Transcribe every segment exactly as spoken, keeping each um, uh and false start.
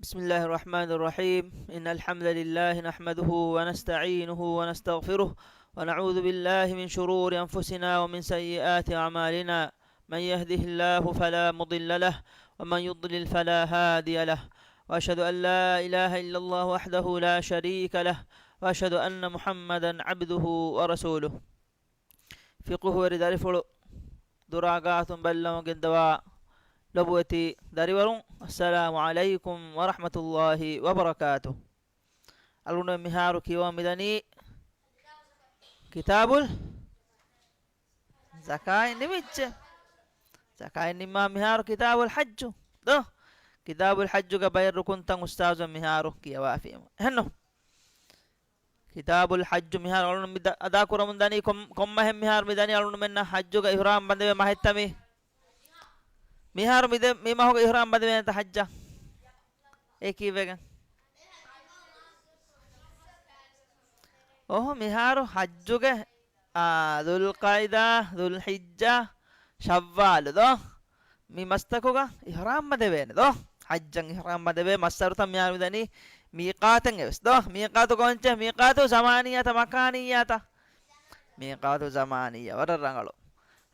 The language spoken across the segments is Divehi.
بسم الله الرحمن الرحيم. إن الحمد لله نحمده ونستعينه ونستغفره، ونعوذ بالله من شرور أنفسنا ومن سيئات أعمالنا. من يهده الله فلا مضل له، ومن يضلل فلا هادي له، وأشهد أن لا إله إلا الله وحده لا شريك له، وأشهد أن محمدا عبده ورسوله. ފިޤުހުވެރި ދަރިފުޅު ދުރާގާތުން ބައްލަވަން ގެންދަވާ ލޮބުވެތި ދަރިވަރުން، އައްސަލާމު ޢަލައިކުމް ވަރަޙްމަތުﷲި ވަބަރަކާތު. އަޅުގަނޑު މިހާރު ކިޔަވަން މިދަނީ ކިތާބުލް ޒަކާތް ނިމިއްޖެ. ޒަކާތް ނިންމާ މިހާރު ކިތާބުލް ޙައްޖު ދޯ؟ ކިތާބުލް ޙައްޖުގެ ބައެއް ރުކުންތައް އުސްތާޒު މިހާރު ކިޔަވާފީމު. އެހެންނު؟ ކިތާބުލް ޙައްޖު މިހާރު އަޅުން މި ދަ-، އަދާ ކުރަމުން ދަނީ ކޮން-، ކޮންމަހެއް މިހާރު މި ދަނީ އަޅުންމެންނަށް ޙައްޖުގެ އިޙްރާމް ބަނދެވޭ މަހެއްތަ މީ؟ މިހާރު މި ދެ-، މި މަހުގެ އިޙްރާމް ބަނދެވޭނެތަ ޙައްޖަށް؟ އެ ކީއްވެގެން؟ އޮހޮ، މިހާރު ޙައްޖުގެ، އާ، ޛުލްޤަޢިދާ، ޛުލްޙިއްޖާ، ޝައްވާލު ދޯ؟ މި މަސްތަކުގަ އިޙްރާމް ބަނދެވޭނެ ދޯ؟ ޙައްޖަށް އިޙްރާމް ބަނދެވޭ މައްސަރުތައް މިހާރު މިދަނީ މީޤާތެއް އެވެސް ދޯ؟ މީޤާތު ކޮންޗެއް؟ މީޤާތު ޒަމާނިއްޔާތަ މަކާނިއްޔާތަ؟ މީޤާތު ޒަމާނިއްޔާ ވަރަށް ރަނގަޅު.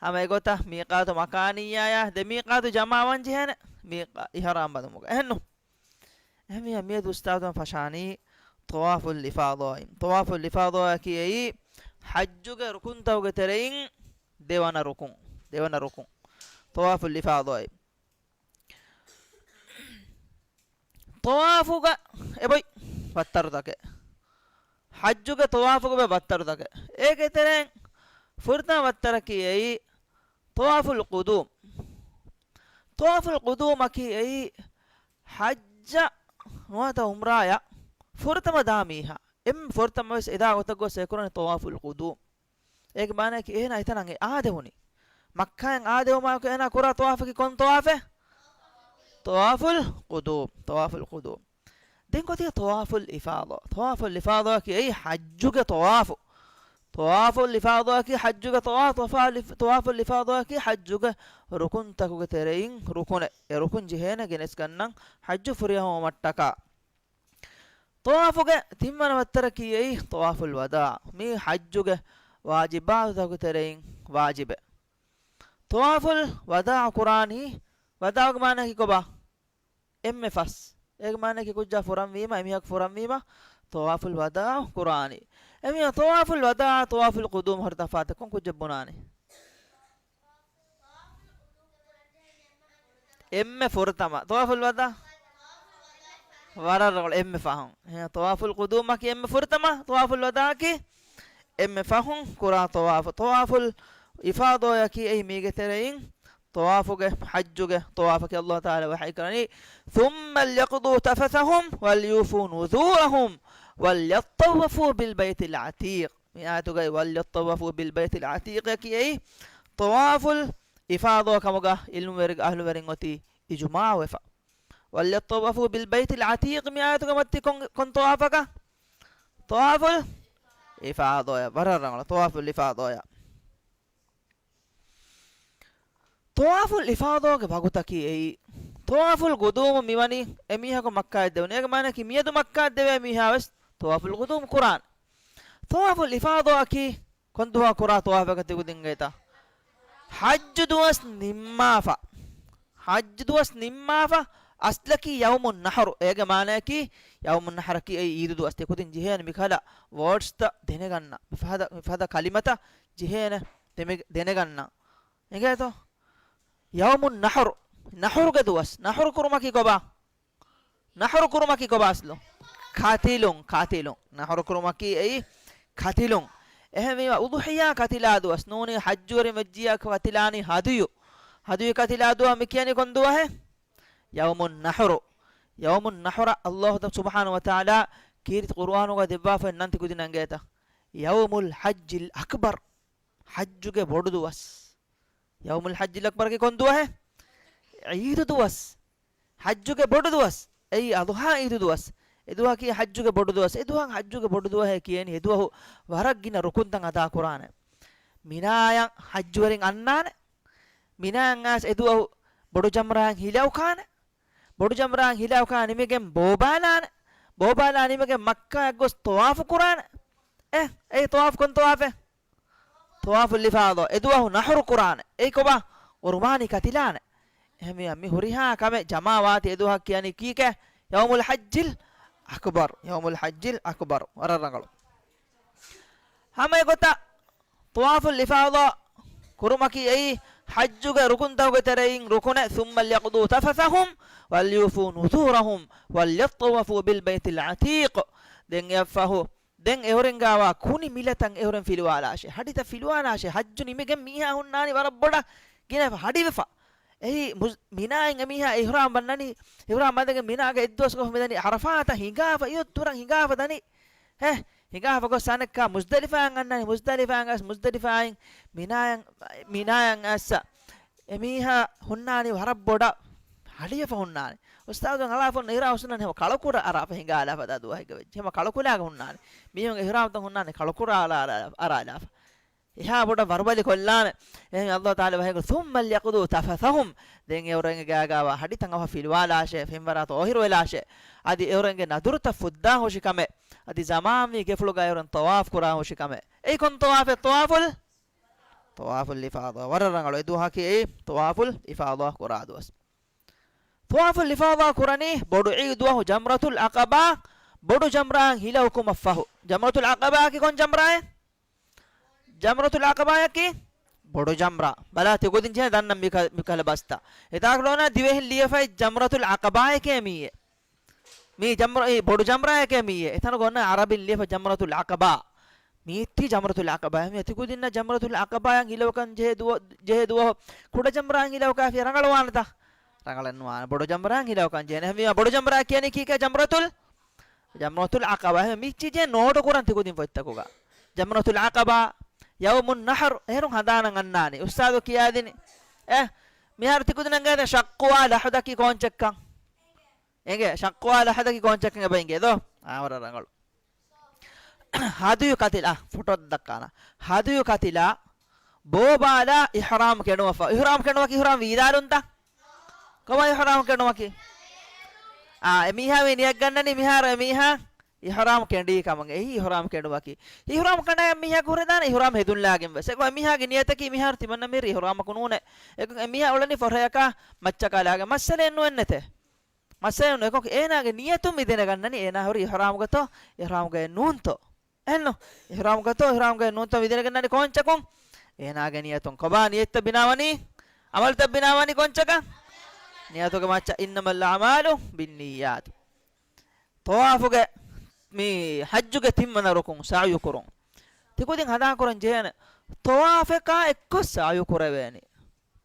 ހަމަ އެގޮތަށް މީޤާތު މަކާނިއްޔާޔާ ދެ މީޤާތު ޖަމާވަން ޖެހޭނެ މީޤާ-، އިޙްރާމް ބަނދުމުގަ. އެހެންނު؟ އެހެންވިއްޔާ މިއަދު އުސްތާޛު ފަށާނީ ޠަވާފުލް އިފާޟާއިން. ޠަވާފުލް އިފާޟާއަކީ އެއީ ޙައްޖުގެ ރުކުންތަކުގެ ތެރެއިން ދެވަނަ ރުކުން. ދެވަނަ ރުކުން. ޠަވާފުލް އިފާޟާއިން. ޠަވާފުގަ އެބޮތް ވައްތަރުތަކެއް. ޙައްޖުގެ ޠަވާފުގަ އެބޮތް ވައްތަރުތަކެއް. އޭގެ ތެރެއިން ފުރަތަމަ ވައްތަރަކީ އެއީ ޠަވާފުލް ޤުދޫމް. ޠަވާފުލް ޤުދޫމަކީ އެއީ ޙައްޖަށް ނުވަތަ ޢުމްރާއަށް ފުރަތަމަ ދާ މީހާ. އެންމެ ފުރަތަމަ ވެސް އެދާ ގޮތަށް ގޮސް އެކުރަނީ ޠަވާފުލް ޤުދޫމް. އޭގެ މާނައަކީ އޭނާ އެތަނަށް އެ އާދެވުނީ. މައްކާއިން އާދެވުމާއެކު އޭނާ ކުރާ ޠަވާފަކީ ކޮން ޠަވާފެއް؟ ޠަވާފުލް ޤުދޫމް. ޠަވާފުލް ޤުދޫމް. ދެން ގޮތީ ޠަވާފުލް އިފާޟާ. ޠަވާފުލް އިފާޟާއަކީ އެއީ ޙައްޖުގެ ޠަވާފު. ޠަވާފުލް އިފާޟާއަކީ ޙައްޖުގެ ޠަވާފު. ޠަވާފުލް އިފް-، ޠަވާފުލް އިފާޟާއަކީ ޙައްޖުގެ ރުކުންތަކުގެ ތެރެއިން ރުކުނެއް. އެ ރުކުން ޖެހޭނެ ގެނެސްގަންނަން ޙައްޖު ފުރިހަމަވުމަށްޓަކާ. ޠަވާފުގެ ތިންވަނަ ވައްތަރަކީ އެއީ ޠަވާފުލް ވަދާޢު. މީ ޙައްޖުގެ ވާޖިބާތުތަކުގެ ތެރެއިން ވާޖިބެއް. ޠަވާފުލް ވަދާޢު ކުރާނީ، ވަދާޢުގެ މާނައަކީ ކޮބާ؟ އެންމެ ފަސް. އޭގެ މާނައަކީ ކުއްޖާ ފުރަންވީމަ، އެމީހަކު ފުރަންވީމަ، ޠަވާފުލް ވަދާޢު ކުރާނީ. އެމީހާ ޠަވާފުލް ވަދާޢާ ޠަވާފުލް ޤުދޫމް ހުރި ތަފާތެއް ކޮން ކުއްޖެއް ބުނާނީ؟ އެންމެ ފުރަތަމަ ޠަވާފުލް ވަދާޢު ވަރަށް ރަނގަޅު އެންމެ ފަހުން. އެހެން ޠަވާފުލް ޤުދޫމަކީ އެންމެ ފުރަތަމަ، ޠަވާފުލް ވަދާޢަކީ އެންމެ ފަހުން ކުރާ ޠަވާފު. ޠަވާފުލް އިފާޟާއަކީ އެއީ މީގެ ތެރެއިން ޠަވާފުގެ، ޙައްޖުގެ ޠަވާފަކީ. ﷲ ތަޢާލާ ވަޙީ ކުރަނީ، "ثم ليقضوا تفثهم وليوفوا نذورهم وليطوفوا بالبيت العتيق." މި އާޔަތުގައި "وليطوفوا بالبيت العتيق" އަކީ އެއީ ޠަވާފުލް އިފާޟާ ކަމުގަ ޢިލްމުވެރި އަހްލުވެރިން އޮތީ އިޖުމާޢުވެފަ. "وليطوفوا بالبيت العتيق" މި އާޔަތުގަ މަތި ކޮން، ކޮން ޠަވާފަކަށް؟ ޠަވާފުލް އިފާޟާއަށް. ވަރަށް ރަނގަޅު. ޠަވާފުލް އިފާޟާއަށް. ޠަވާފުލް އިފާޟާގެ ވަގުތަކީ އެއީ، ޠަވާފުލް ޤުދޫމު މިވަނީ އެމީހަކު މައްކާއަށް ދެވުނީ. އޭގެ މާނައަކީ މިއަދު މައްކާއަށް ދެވޭ މީހާވެސް ޠަވާފުލް ޤުދޫމް ކުރާނެ. ޠަވާފުލް އިފާޟާއަކީ ކޮން ދުވަހަކު ކުރާ ޠަވާފަކަށް ތިކުދިންގޭތަ؟ ޙައްޖު ދުވަސް ނިންމާފަ. ޙައްޖު ދުވަސް ނިންމާފަ. އަސްލަކީ ޔައުމުން ނަޙްރު. އޭގެ މާނައަކީ ޔައުމުން ނަޙްރަކީ އެއީ ޢީދު ދުވަސް. ތިކުދިން ޖެހޭނެ މިކަހަލަ ވޯޑްސްތައް ދެނެގަންނަ. މިފަހަދަ، މިފަހަދަ ކަލިމަތައް ޖެހޭނެ ދެމެ-، ދެނެގަންނަ. އެނގޭތޯ؟ ޔައުމުން ނަޙްރު. ނަޙުރުގެ ދުވަސް. ނަޙުރު ކުރުމަކީ ކޮބާ؟ ނަޙުރު ކުރުމަކީ ކޮބާ އަސްލު؟ ކަތިލުން، ކަތިލުން. ނަޙުރު ކުރުމަކީ އެއީ ކަތިލުން. އެހެންވީމަ، އުޟުޙިޔާ ކަތިލާ ދުވަސް ނޫނީ، ޙައްޖުވެރިން ވެއްޖިއްޔާ ކަތިލާނީ ހަދުޔު. ހަދުޔު ކަތިލާ ދުވަހަށް މި ކިޔަނީ ކޮން ދުވަހެއް؟ ޔައުމުން ނަޙުރު. ޔައުމުން ނަޙުރަށް ﷲ ސުބްޙާނަހޫ ވަތަޢާލާ ކީރިތި ޤުރުއާނުގަ ދެއްވާފައި ނަން ތިކުދިންނަށް އެނގޭތަ؟ ޔައުމުލް ޙައްޖިލް އަކްބަރް. ޙައްޖުގެ ބޮޑު ދުވަސް. ޔައުމުލް ޙައްޖިލް އަކްބަރަކީ ކޮން ދުވަހެއް؟ ޢީދު ދުވަސް. ޙައްޖުގެ ބޮޑު ދުވަސް. އެއީ އަޟްޙާ ޢީދު ދުވަސް. އެ ދުވަހަކީ ޙައްޖުގެ ބޮޑު ދުވަސް. އެ ދުވަހަށް ޙައްޖުގެ ބޮޑު ދުވަހޭ ކިޔަނީ. އެ ދުވަހު ވަރަށް ގިނަ ރުކުންތައް އަދާ ކުރާނެ. މިނާޔަށް ޙައްޖުވެރިން އަންނާނެ. މިނާޔަށް އައިސް އެ ދުވަހު ބޮޑު ޖަމްރާއިން ހިލައުކާނެ. ބޮޑު ޖަމްރާއަށް ހިލައުކާ ނިމިގެން ބޯބާލާނެ. ބޯބާލާ ނިމިގެން މައްކާއަށް ގޮސް ޠަވާފު ކުރާނެ. އެ، އެއީ ޠަވާފު ކޮން ޠަވާފެއް؟ ޠަވާފުލް އިފާޟާ. އެދުވަހު ނަޙްރު ކުރާނެ. އެއީ ކޮބާ؟ ޤުރުބާނީ ކަތިލާނެ. އެހެންވީމަ މި ހުރިހާ ކަމެއް ޖަމާވާތީ އެދުވަހަށް ކިޔަނީ ކީކޭ؟ ޔައުމުލް ޙައްޖިލް އަކްބަރު. ޔައުމުލް ޙައްޖިލް އަކްބަރު. ވަރަށް ރަނގަޅު. ހަމަ އެގޮތަށް ޠަވާފުލް އިފާޟާ ކުރުމަކީ އެއީ ޙައްޖުގެ ރުކުންތަކުގެ ތެރެއިން ރުކުނެއް، ثم ليقضوا تفثهم وليوفوا نذورهم وليطوفوا بالبيت العتيق. ދެން އެއަށްފަހު، ދެން އެހުރެންގާވާ ކުނި މިލަތައް އެހުރެން ފިލުވާލާށޭ. ހަޑިތައް ފިލުވާލާށޭ. ޙައްޖު ނިމިގެން މީހާ ހުންނާނީ ވަރަށް ބޮޑަށް ގިނަ ހަޑިވެފަ. އެއީ މުޒް-، މިނާއިން އެމީހާ އިޙްރާމް ބަންނަނީ، އިޙްރާމް ބަނދެގެން މިނާގެ އެއްދުވަސް ގޮސް މިދަނީ ޢަރަފާތަށް ހިނގާފަ، އިއޮތް ދުރަށް ހިނގާފަ ދަނީ. ހެ، ހިނގާފަ ގޮސް އަނެއްކާ މުޒްދަލިފާއަށް އަންނަނީ، މުޒްދަލިފާއަށް އައިސް، މުޒްދަލިފާއިން މިނާއަށް، މިނާއަށް އައްސަ. އެމީހާ ހުންނާނީ ވަރަށް ބޮޑަށް ހަޑިވެފަ ހުންނާނެ. އުސްތާޛު އަޅާފަ އިޙްރާމް އުސްނަން ހަމަ ކަޅަކުރަ އަރާފަ ހިނގާލާފަ ދާ ދުވަހެއްގެ ވެއްޖެ. ހަމަ ކަޅަކުލާގެ ހުންނާނެ. މީހުން އިޙްރާމްތައް ހުންނާނެ ކަޅަކުރާ އަރާ، އަރާލާފަ. އެހާ ބޮޑަށް ވަރުބަލި ކޮށްލާނެ. އެހެން ﷲ ތަޢާލާ ވަޙީކުރޭ، ثم ليقضوا تفثهم. ދެން އެއުރެންގެ ގާގާވާ ހަޑިތައް އަވަހަށް ފިލުވާލާށޭ، ފެންވަރާ ޠާހިރުވެލާށޭ. އަދި އެއުރެންގެ ނަދުރުތައް ފުއްދާ ހުށި ކަމެއް، އަދި ޒަމާންވީ ގެފުޅުގަ އެއުރެން ޠަވާފް ކުރާ ހުށި ކަމެއް. އެއީ ކޮން ޠަވާފެއް؟ ޠަވާފުލް، ޠަވާފުލް އިފާޟާ. ވަރަށް ރަނގަޅު. އެދުވަހަކީ އެއީ ޠަވާފުލް އިފާޟާ ކުރާ ދުވަސް. ޠަވާފުލް އިފާޟާ ކުރަނީ ބޮޑު ޢީދު ދުވަހު ޖަމްރަތުލް ޢަޤަބާ، ބޮޑު ޖަމްރާއަށް ހިލަ އުކުމަށްފަހު. ޖަމްރަތުލް ޢަޤަބާއަކީ ކޮން ޖަމްރާއެއް؟ ޖަމްރަތުލް ޢަޤަބާއަކީ ބޮޑު ޖަމްރާ. ބަލާ، ތިކުދިން ޖެހޭ ދަންނަ މިކަ-، މިކަހަލަ ބަސްތައް. އެތާކު އޮންނަ ދިވެހިން ލިޔެފައި ޖަމްރަތުލް ޢަޤަބާއެކޭ މިއީ. މީ ޖަމްރަ-، އީ ބޮޑު ޖަމްރާއެކޭ މިއީ. އެތަނުގަ އޮންނަ ޢަރަބިން ލިޔެފަ ޖަމްރަތުލް ޢަޤަބާ. މީތީ ޖަމްރަތުލް ޢަޤަބާ. މި ތިކުދިންނަށް ޖަމްރަތުލް ޢަޤަބާއަށް ހިލައުކަން ޖެހޭ ދުވަ-، ޖެހޭ ދުވަހު ކުޑަ ޖަމްރާއަށް ހިލައުކާފި ރަނގަޅުވާނެތަ؟ ރަނގަޅެއްނުވާނެ. ބޮޑު ޖަމްރާއަށް ހިލައުކަން ޖެހޭނެ. އެހެންވީމަ ބޮޑު ޖަމްރާ ކިޔަނީ ކީކޭ؟ ޖަމްރަތުލް، ޖަމްރަތުލް ޢަޤަބާ. އެހެން މިއްޗި ޖެހޭ ނޯޓު ކުރަން ތިކުދިން ފޮތްތަކުގަ. ޖަމްރަތުލް ޢަޤަބާ، ޔައުމުން ނަޙްރު، އޭރުން ހަނދާނަށް އަންނާނީ. އުސްތާޛު ކިޔާދިނީ. އެ، މިހާރު ތިކުދިންނަށް އެނގޭ ޝައްޤު ވާ ލަޙުޟަކީ ކޯންޗެއްކަން. އެނގޭ، ޝައްޤު ވާ ލަޙުޟަކީ ކޯންޗެއްކަން އެބަ އެނގޭ ދޯ؟ އާ، ވަރަށް ރަނގަޅު. ހަދުޔު ކަތިލާ، ފޮޓޯ ދައްކާނަ. ހަދުޔު ކަތިލާ، ބޯބާލާ އިޙްރާމް ކެނޑުމަށްފަހު. އިޙްރާމް ކެނޑުމަކީ އިޙްރާމް ވީދާލުންތަ؟ ކޮބާ އިޙްރާމް ކެނޑުމަކީ؟ އާ، އެމީހާ މި ނިޔަތް ގަންނަނީ މިހާރު އެމީހާ އިޙްރާމް ކެނޑީ ކަމަށް. އެއީ އިޙްރާމް ކެނޑުމަކީ. އިޙްރާމް ކަނޑާ އެމީހާ ކުރެދާނެ އިޙްރާމް ހެދުންލާގެން ވެސް. އެކޮ އެމީހާގެ ނިޔަތަކީ މިހާރު ތިމަންނަ މިހިރީ އިޙްރާމަކު ނޫނޭ. އެކޮ އެމީހާ އުޅެނީ ފޮށަޔަކާ މައްޗަކާ ލާގެން. މައްސަލައެއް ނުވެންނެތޭ. މައްސަލައެއް ނުވެ. އެކޮ އޭނާގެ ނިޔަތުން މި ދެނެގަންނަނީ އޭނާ ހުރީ އިޙްރާމުގަތޯ، އިޙްރާމުގައެއް ނޫންތޯ. އެހެންނު؟ އިޙްރާމުގަތޯ، އިޙްރާމުގައެއް ނޫންތޯ މި ދެނެގަންނަނީ ކޯންޗަކުން؟ އޭނާގެ ނިޔަތުން. ކޮބާ ނިޔަތްތައް ބިނާވަނީ؟ ޢަމަލުތައް ބިނާވަނީ ކޯންޗަކަށް؟ ނިޔަތުގެ މައްޗަށް. إنما الأعمال بالنيات. ޠަވާފުގެ މި ޙައްޖުގެ ތިންވަނަ ރުކުން ސަޢުޔު ކުރުން. ތިކުދިން ހަނދާން ކުރަން ޖެހޭނެ ޠަވާފަކާ އެއްކޮށް ސަޢުޔު ކުރެވޭނެ.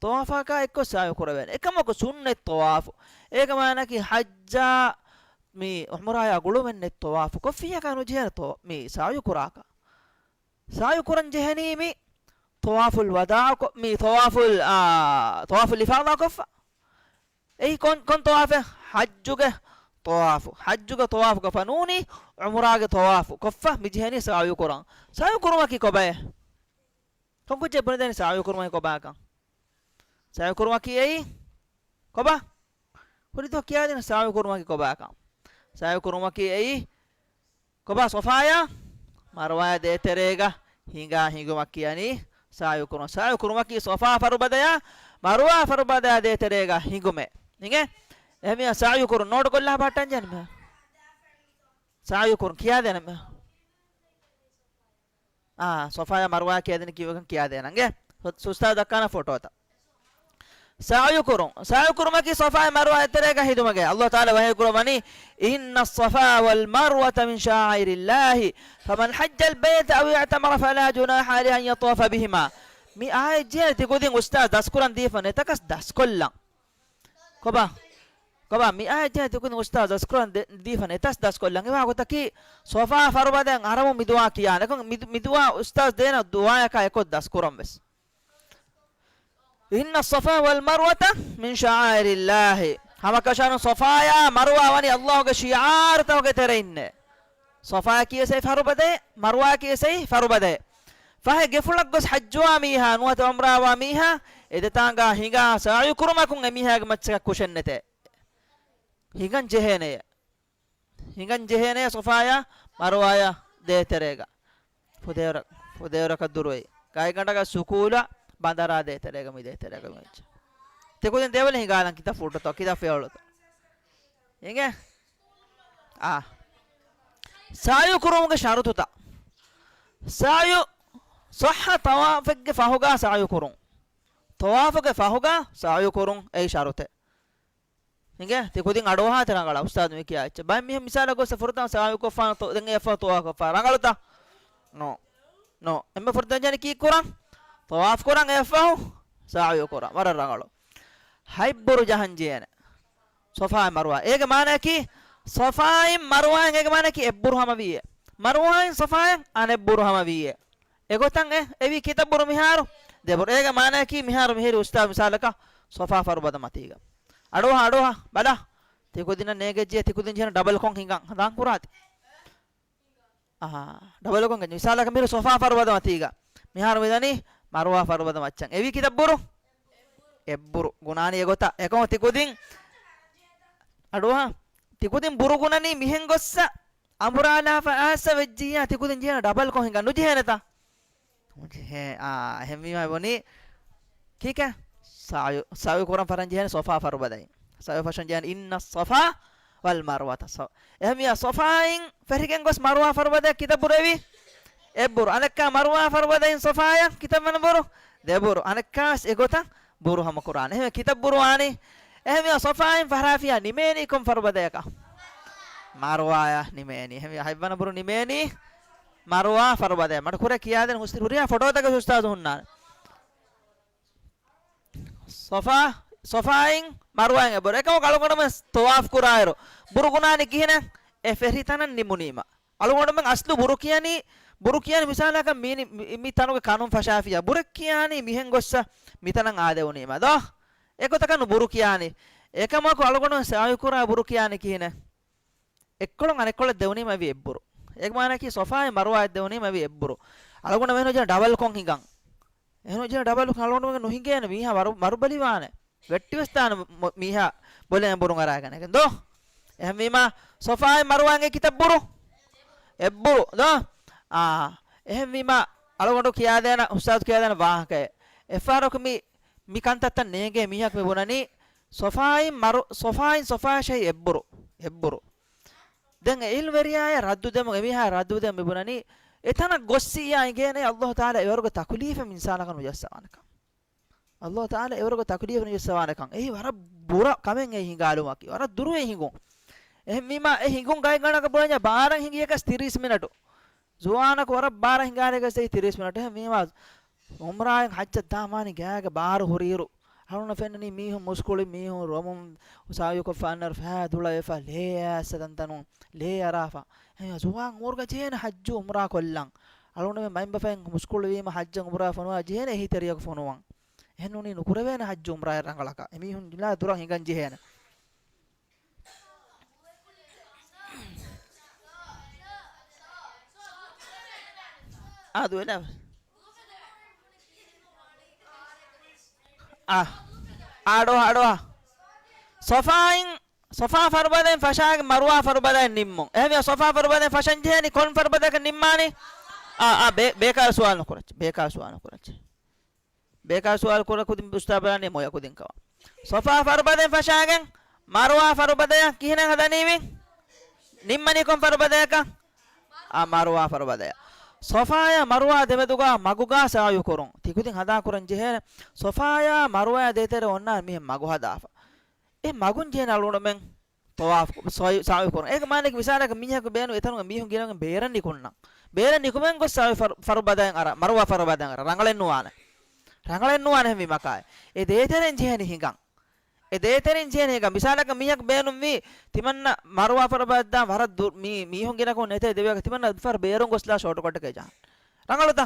ޠަވާފަކާ އެއްކޮށް ސަޢުޔު ކުރެވޭނެ. އެކަމަކު ސުންނަތް ޠަވާފު. އޭގެ މާނައަކީ ޙައްޖާ މި ޢުމްރާޔާ ގުޅުމެއް ނެތް ޠަވާފު ކޮށްފިއްޔާކާ ނުޖެހޭނެ ޠަވާ-، މި ސަޢުޔު ކުރާކަށް. ސަޢުޔު ކުރަން ޖެހެނީ މި ޠަވާފުލް ވަދާޢު ކޮ-، މި ޠަވާފުލް، އާ، ޠަވާފުލް އިފާޟާ ކޮށްފަ. އެއީ ކޮން، ކޮން ޠަވާފެއް؟ ޙައްޖުގެ ޠަވާފު. ޙައްޖުގެ ޠަވާފު ކޮށްފަ ނޫނީ، ޢުމްރާގެ ޠަވާފު ކޮށްފަ މި ޖެހެނީ ސަޢުޔު ކުރަން. ސަޢުޔު ކުރުމަކީ ކޮބައޭ؟ ކޮން ކުއްޖެއް ބުނެދޭނީ ސަޢުޔު ކުރުމަކީ ކޮބާކަން؟ ސަޢުޔު ކުރުމަކީ އެއީ ކޮބާ؟ ހުރިދުވަހު ކިޔާދިން ސަޢުޔު ކުރުމަކީ ކޮބާކަން. ސަޢުޔު ކުރުމަކީ އެއީ ކޮބާ؟ ޞަފާޔާ މަރުވާޔާ ދޭތެރޭގަ ހިނގާ ހިނގުމަށް ކިޔަނީ ސަޢުޔު ކުރުމަށް. ސަޢުޔު ކުރުމަކީ ޞަފާ ފަރުބަދަޔާ މަރުވާ ފަރުބަދަޔާ ދޭތެރޭގަ ހިނގުމޭ. އިނގޭ؟ އެހެންވީމަ ސަޢުޔު ކުރުން ނޯޓު ކޮށްލާ ބަހައްޓަން ޖެހޭނެ މި. ސަޢުޔު ކުރުން ކިޔާދޭނަން މި. އާ، ޞަފާޔާ މަރުވާ ކިޔަދިން ކިޔުމަކަށް ކިޔާދޭނަން. އިނގޭ؟ އުސްތާޛު ދައްކާނަ ފޮޓޯތައް. ސަޢުޔު ކުރުން. ސަޢުޔު ކުރުމަކީ ޞަފާ މަރުވާ ދޭތެރޭގަ ހިނގުމެއް. ﷲ ތަޢާލާ ވަޙީ ކުރައްވަނީ، إن الصفا والمروة من شعائر الله فمن حج البيت أو اعتمر فلا جناح عليه أن يطوف بهما. މި އާޔަތް ޖެހޭ ތިކުދިން އުސްތާޛު ދަސްކުރަން ދީފަ ނެތަކަސް ދަސްކޮށްލަން. ކޮބާ؟ ކޮބާ؟ މި އާޔަތް ޖެހޭ ތިކުދިން އުސްތާޛު ދަސްކުރަން ދެ-، ދީފަ ނެތަސް ދަސްކޮށްލަން. އެވާ ގޮތަކީ ޞަފާ ފަރުބަދައިން އަރަމު މިދުޢާ ކިޔާނެ. އެކަން މި-، މިދުޢާ އުސްތާޛު ދޭނަ ދުޢާޔަކާ އެކޮށް ދަސްކުރަން ވެސް. إن الصفا والمروة من شعائر الله. ހަމަކަށަވަރުން ޞަފާޔާ މަރުވާ ވަނީ ﷲ ގެ ޝިޢާރުތަކުގެ ތެރެއިންނޭ. ޞަފާއަކީ ވެސް އެއީ ފަރުބަދައެއް، މަރުވާއަކީ ވެސް އެއީ ފަރުބަދައެއް. ފަހެ ގެފުޅަށް ގޮސް ޙައްޖުވާ މީހާ، ނުވަތަ ޢުމްރާވާ މީހާ، އެ ދެތާނގާ ހިނގާ ސަޢުޔު ކުރުމަކުން އެ މީހާގެ މައްޗަކަށް ކުށެއް ނެތޭ. ހިނގަން ޖެހޭނެޔޭ. ހިނގަން ޖެހޭނެޔޭ ޞަފާޔާ މަރުވާޔާ ދޭތެރޭގަ. ފުދޭވަރަ-، ފުދޭވަރަކަށް ދުރުވެ. ގާތްގަނޑަކަށް ސުކޫލަށް ބަނދަރާ ދޭތެރޭގަ މި ދޭތެރޭގަ މި ވެއްޖެ. ތިކުދިން ދެވަނީ ހިނގާލަން ކިތައް ފުއްޓުތޯ، ކިތައް ފިޔަވަޅުތޯ. އިނގޭ؟ އާ. ސަޢުޔު ކުރުމުގެ ޝަރުތުތައް. ސަޢުޔު ޞައްޙަ ޠަވާފެއްގެ ފަހުގަ ސަޢުޔު ކުރުން. ޠަވާފުގެ ފަހުގަ ސަޢުޔު ކުރުން އެއީ ޝަރުތެއް. އިނގޭ؟ ތިކުދިން އަޑުއަހާތި ރަނގަޅަށް އުސްތާޛު މި ކިޔާ އެއްޗެއް. ބައެއް މީހުން މިސާލަށް ގޮއްސަ ފުރަތަމަ ސަޢުޔު ކޮށްފާނެ ތޯ-، ދެން އެއަށްފަހު ޠަވާފު ކޮށްފާ ރަނގަޅުތަ؟ ނޯ. ނޯ. އެންމެ ފުރަތަމަ ޖެހޭނީ ކީއްކުރަން؟ ޠަވާފު ކުރަން އެއަށްފަހު ސަޢުޔު ކުރަން. ވަރަށް ރަނގަޅު. ހަތްބުރު ޖަހަން ޖެހޭނެ. ޞަފާ މަރުވާ. އޭގެ މާނައަކީ، ޞަފާއިން މަރުވާއިން އޭގެ މާނައަކީ އެއްބުރު ހަމަވީއޭ. މަރުވާއިން ޞަފާއިން އަނެއްބުރު ހަމަވީއޭ. އެގޮތަށް އެ، އެވީ ކިތައް ބުރު މިހާރު؟ ދެބުރު. އޭގެ މާނައަކީ މިހާރު މިހިރީ އުސްތާޛު މިސާލަކަށް ޞަފާ ފަރުބަދަ މަތީގަ. އަޑުއަހާ، އަޑުއަހާ، ބަލަ. ތިކުދިންނަށް ނޭގެއްޖެ، ތިކުދިން ޖެހޭނެ ޑަބަލް ކޮށް ހިނގަން. ހަނދާން ކުރާތި. އަހާ، ޑަބަލް ކޮށް ހިނގަން. މިސާލަކަށް މިހިރީ ޞަފާ ފަރުބަދަ މަތީގަ. މިހާރު މިދަނީ މަރުވާ ފަރުބަދަ މައްޗަށް. އެވީ ކިތައް ބުރު؟ އެއްބުރު. ގުނާނީ އެގޮތަށް. އެކަމަކު ތިކުދިން އަޑުއަހާ. ތިކުދިން ބުރު ގުނަނީ މިހެން ގޮއްސަ އަނބުރާލާފަ އައިސް ވެއްޖިއްޔާ ތިކުދިން ޖެހޭނެ ޑަބަލް ކޮށް ހިނގަން ނުޖެހޭނެތަ؟ ނުޖެހޭ. އާ، އެހެންވީމާ ބުނީ ކީކޭ؟ ސަޢުޔު، ސަޢުޔު ކުރަން ފަށަން ޖެހޭނެ ޞަފާ ފަރުބަދައިން. ސަޢުޔު ފަށަން ޖެހޭނެ إن الصفا والمروة. ޞަ-، އެހެންވިޔާ ޞަފާއިން ފެށިގެން ގޮސް މަރުވާ ފަރުބަދައަށް ކިތައް ބުރު އެވީ؟ އެއްބުރު. އަނެއްކާ މަރުވާ ފަރުބަދައިން ޞަފާޔަށް ކިތައް ވަނަ ބުރު؟ ދެބުރު. އަނެއްކާވެސް އެގޮތަށް ބުރު ހަމަކުރާނެ. އެހެންވެ ކިތައް ބުރު ވާނީ؟ އެހެންވިޔާ ޞަފާއިން ފަށާފިޔާ ނިމޭނީ ކޮން ފަރުބަދަޔަކަށް؟ މަރުވާޔަށް ނިމޭނީ. އެހެންވިޔާ ހަތްވަނަ ބުރު ނިމޭނީ މަރުވާ ފަރުބަދަޔަށް. މަޑު ކުރެ ކިޔާދޭން ހުސް-، ހުރިހާ ފޮޓޯތަކެއް އުސްތާޛު ހުންނާނެ. ޞަފާ، ޞަފާއިން މަރުވާއިން އެއްބުރު. އެކަމަކު އަޅުގަނޑުމެން ޠަވާފު ކުރާއިރު ބުރު ގުނާނީ ކިހިނެއް؟ އެ ފެށި ތަނަށް ނިމުނީމަ. އަޅުގަނޑުމެން އަސްލު ބުރު ކިޔަނީ، ބުރު ކިޔަނީ މިސާލަކަށް މީ، މި، މި ތަނުގެ ކަނުން ފަށާފިޔާ. ބުރެއް ކިޔާނީ މިހެން ގޮއްސަ މިތަނަށް އާދެވުނީމަ ދޯ؟ އެގޮތަކަށް ނު ބުރު ކިޔާނީ. އެކަމަކު އަޅުގަނޑުމެން ސަޢުޔު ކުރާ ބުރު ކިޔާނީ ކިހިނެއް؟ އެއްކޮޅުން އަނެއްކޮޅަށް ދެވުނީމަ އެވީ އެއްބުރު. އޭގެ މާނައަކީ ޞަފާއިން މަރުވާއަށް ދެވުނީމަ އެވީ އެއްބުރު. އަޅުގަނޑު މެނު ޖެހޭ ޑަބަލް ކޮށް ހިނގަން. އެހެން ޖެހޭ ޑަބަލް ކޮށް އަޅުގަނޑުމެން ނުހިނގޭނެ މީހާ ވަރު-، ވަރުބަލިވާނެ. ވެއްޓިވެސް ދާނެ މޮ-، މީހާ ބޮލެއް އެނބުރުން އަރާގަނެގެން ދޯ؟ އެހެންވީމާ ޞަފާއިން މަރުވާއިން އެ ކިތައް ބުރު؟ އެއްބުރު ދޯ؟ އާ. އެހެންވީމާ އަޅުގަނޑު ކިޔާދޭނަ، އުސްތާޛު ކިޔާދޭނަ ވާހަކައެއް. އެއްފަހަރަކު މި، މި ކަންތައްތައް ނޭނގޭ މީހަކު މި ބުނަނީ ޞަފާއިން މަރު-، ޞަފާއިން ޞަފާޔަށް އެއްބުރު. އެއްބުރު. ދެން އެ އިލްމުވެރިޔާއަށް ރައްދު ދެމުން، އެމީހާ ރައްދު ދެމުން މިބުނަނީ، އެތަނަށް ގޮއްސިއްޔާ އިނގޭނެ ﷲ ތަޢާލާ އެވަރުގެ ތަކުލީފެއް އިންސާނަކަށް ނުޖައްސަވާނެކަން. ﷲ ތަޢާލާ އެވަރުގެ ތަކުލީފެއް ނުޖައްސަވާނެކަން. އެއީ ވަރަށް ބުރަ ކަމެއް އެ ހިނގާލުމަކީ. ވަރަށް ދުރުވެ ހިނގުން. އެހެންވީމާ އެ ހިނގުން ގާތްގަނޑަކަށް ބުނަންޏާ ބާރަށް ހިނގިޔަކަސް ތިރީސް މިނެޓު. ޒުވާނަކު ވަރަށް ބާރަށް ހިނގާނެ ގޮސް އެއީ ތިރީސް މިނެޓު. އެހެންވީމާ އުމްރާއިން ހައްޖަށް ދާ މާނި ގާގަ ބާރު ހުރިއިރު، އަޅުންނަށް ފެންނަނީ މީހުން މުސްކުޅި މީހުން ރޮމުން ސަޢުޔު ކޮށްފަ އަންނައިރު ފައި ދުޅަވެފަ ލޭ އައިސް ތަންތަނުން ލޭ އަރާފަ. އެހެން ޒުވާން އުމުރުގަ ޖެހޭނެ ހައްޖު އުމްރާ ކޮށްލަން. އަޅުންނަށް މައިންބަފައިން މުސްކުޅިވީމަ ހައްޖަށް އުމްރާ ފޮނުވާ ޖެހޭނެ އެހީތެރިޔަކު ފޮނުވަން. އެހެން ނޫނީ ނުކުރެވޭނެ ހައްޖު އުމްރާއެއް ރަނގަޅަކަށް. އެމީހުން ލާ ދުރަށް ހިނގަން ޖެހޭނެ. އާދު އެނަ. އާ. އާޑޯ، އާޑޯ. ޞަފާއިން، ޞަފާ ފަރުބަދައިން ފަށާގެން މަރުވާ ފަރުބަދައިން ނިންމުން. އެހެންވިޔާ ޞަފާ ފަރުބަދައިން ފަށަން ޖެހޭނީ ކޮން ފަރުބަދައަކަށް ނިންމާނީ؟ އާ، އާ، ބޭ-، ބޭކާރު ސުވާލު ނުކުރައްޗޭ. ބޭކާރު ސުވާލު ނުކުރައްޗޭ. ބޭކާރު ސުވާލު ކުރަ ކުދިން އުސްތާ ބަލާނީ މޮޔަ ކުދިން ކަމަށް. ޞަފާ ފަރުބަދައިން ފަށާގެން މަރުވާ ފަރުބަދަޔަށް ކިހިނެއް ހަދަނީވި؟ ނިންމަނީ ކޮން ފަރުބަދަޔަކަށް؟ އާ، މަރުވާ ފަރުބަދަޔަށް. ޞަފާޔާ މަރުވާ ދެމެދުގާ މަގުގާ ސަޢުޔު ކުރުން. ތިކުދިން ހަނދާން ކުރަން ޖެހޭނެ. ޞަފާޔާ މަރުވާޔާ ދޭތެރޭ އޮންނާނެ މިހެން މަގު ހަދާފަ. އެ މަގުން ޖެހޭނެ އަޅުގަނޑުމެން ޠަވާފު، ސަޢު-، ސަޢު ކުރުން. އޭގެ މާނައަކީ މިސާލަކަށް މީހަކު ބޭނުން އެތަނުގަ މީހުން ގިނަގެން ބޭރަށް ނިކުންނަން. ބޭރަށް ނިކުމެން ގޮސް ސަޢު ފަރު-، ފަރުބަދައިން އަރާ، މަރުވާ ފަރުބަދައިން އަރާ، ރަނގަޅެއް ނުވާނެ. ރަނގަޅެއް ނުވާނެ އެހެންވީމަ ކާއެއް. އެ ދޭތެރެން ޖެހޭނީ ހިނގަން. އެ ދޭތެރެން ޖެހޭނީ ހިނގަން. މިސާލަކަށް މީހަކު ބޭނުންވީ ތިމަންނަ މަރުވާ ފަރުބަދައިން ވަރަށް ދު-، މީ-، މީހުން ގިނަކުން ނެތޭ ދެވޭގަ ތިމަންނަ ފަރު ބޭރުން ގޮސްލާ ޝޯޓްކަޓެއްގަ ޖަހަން. ރަނގަޅުތަ؟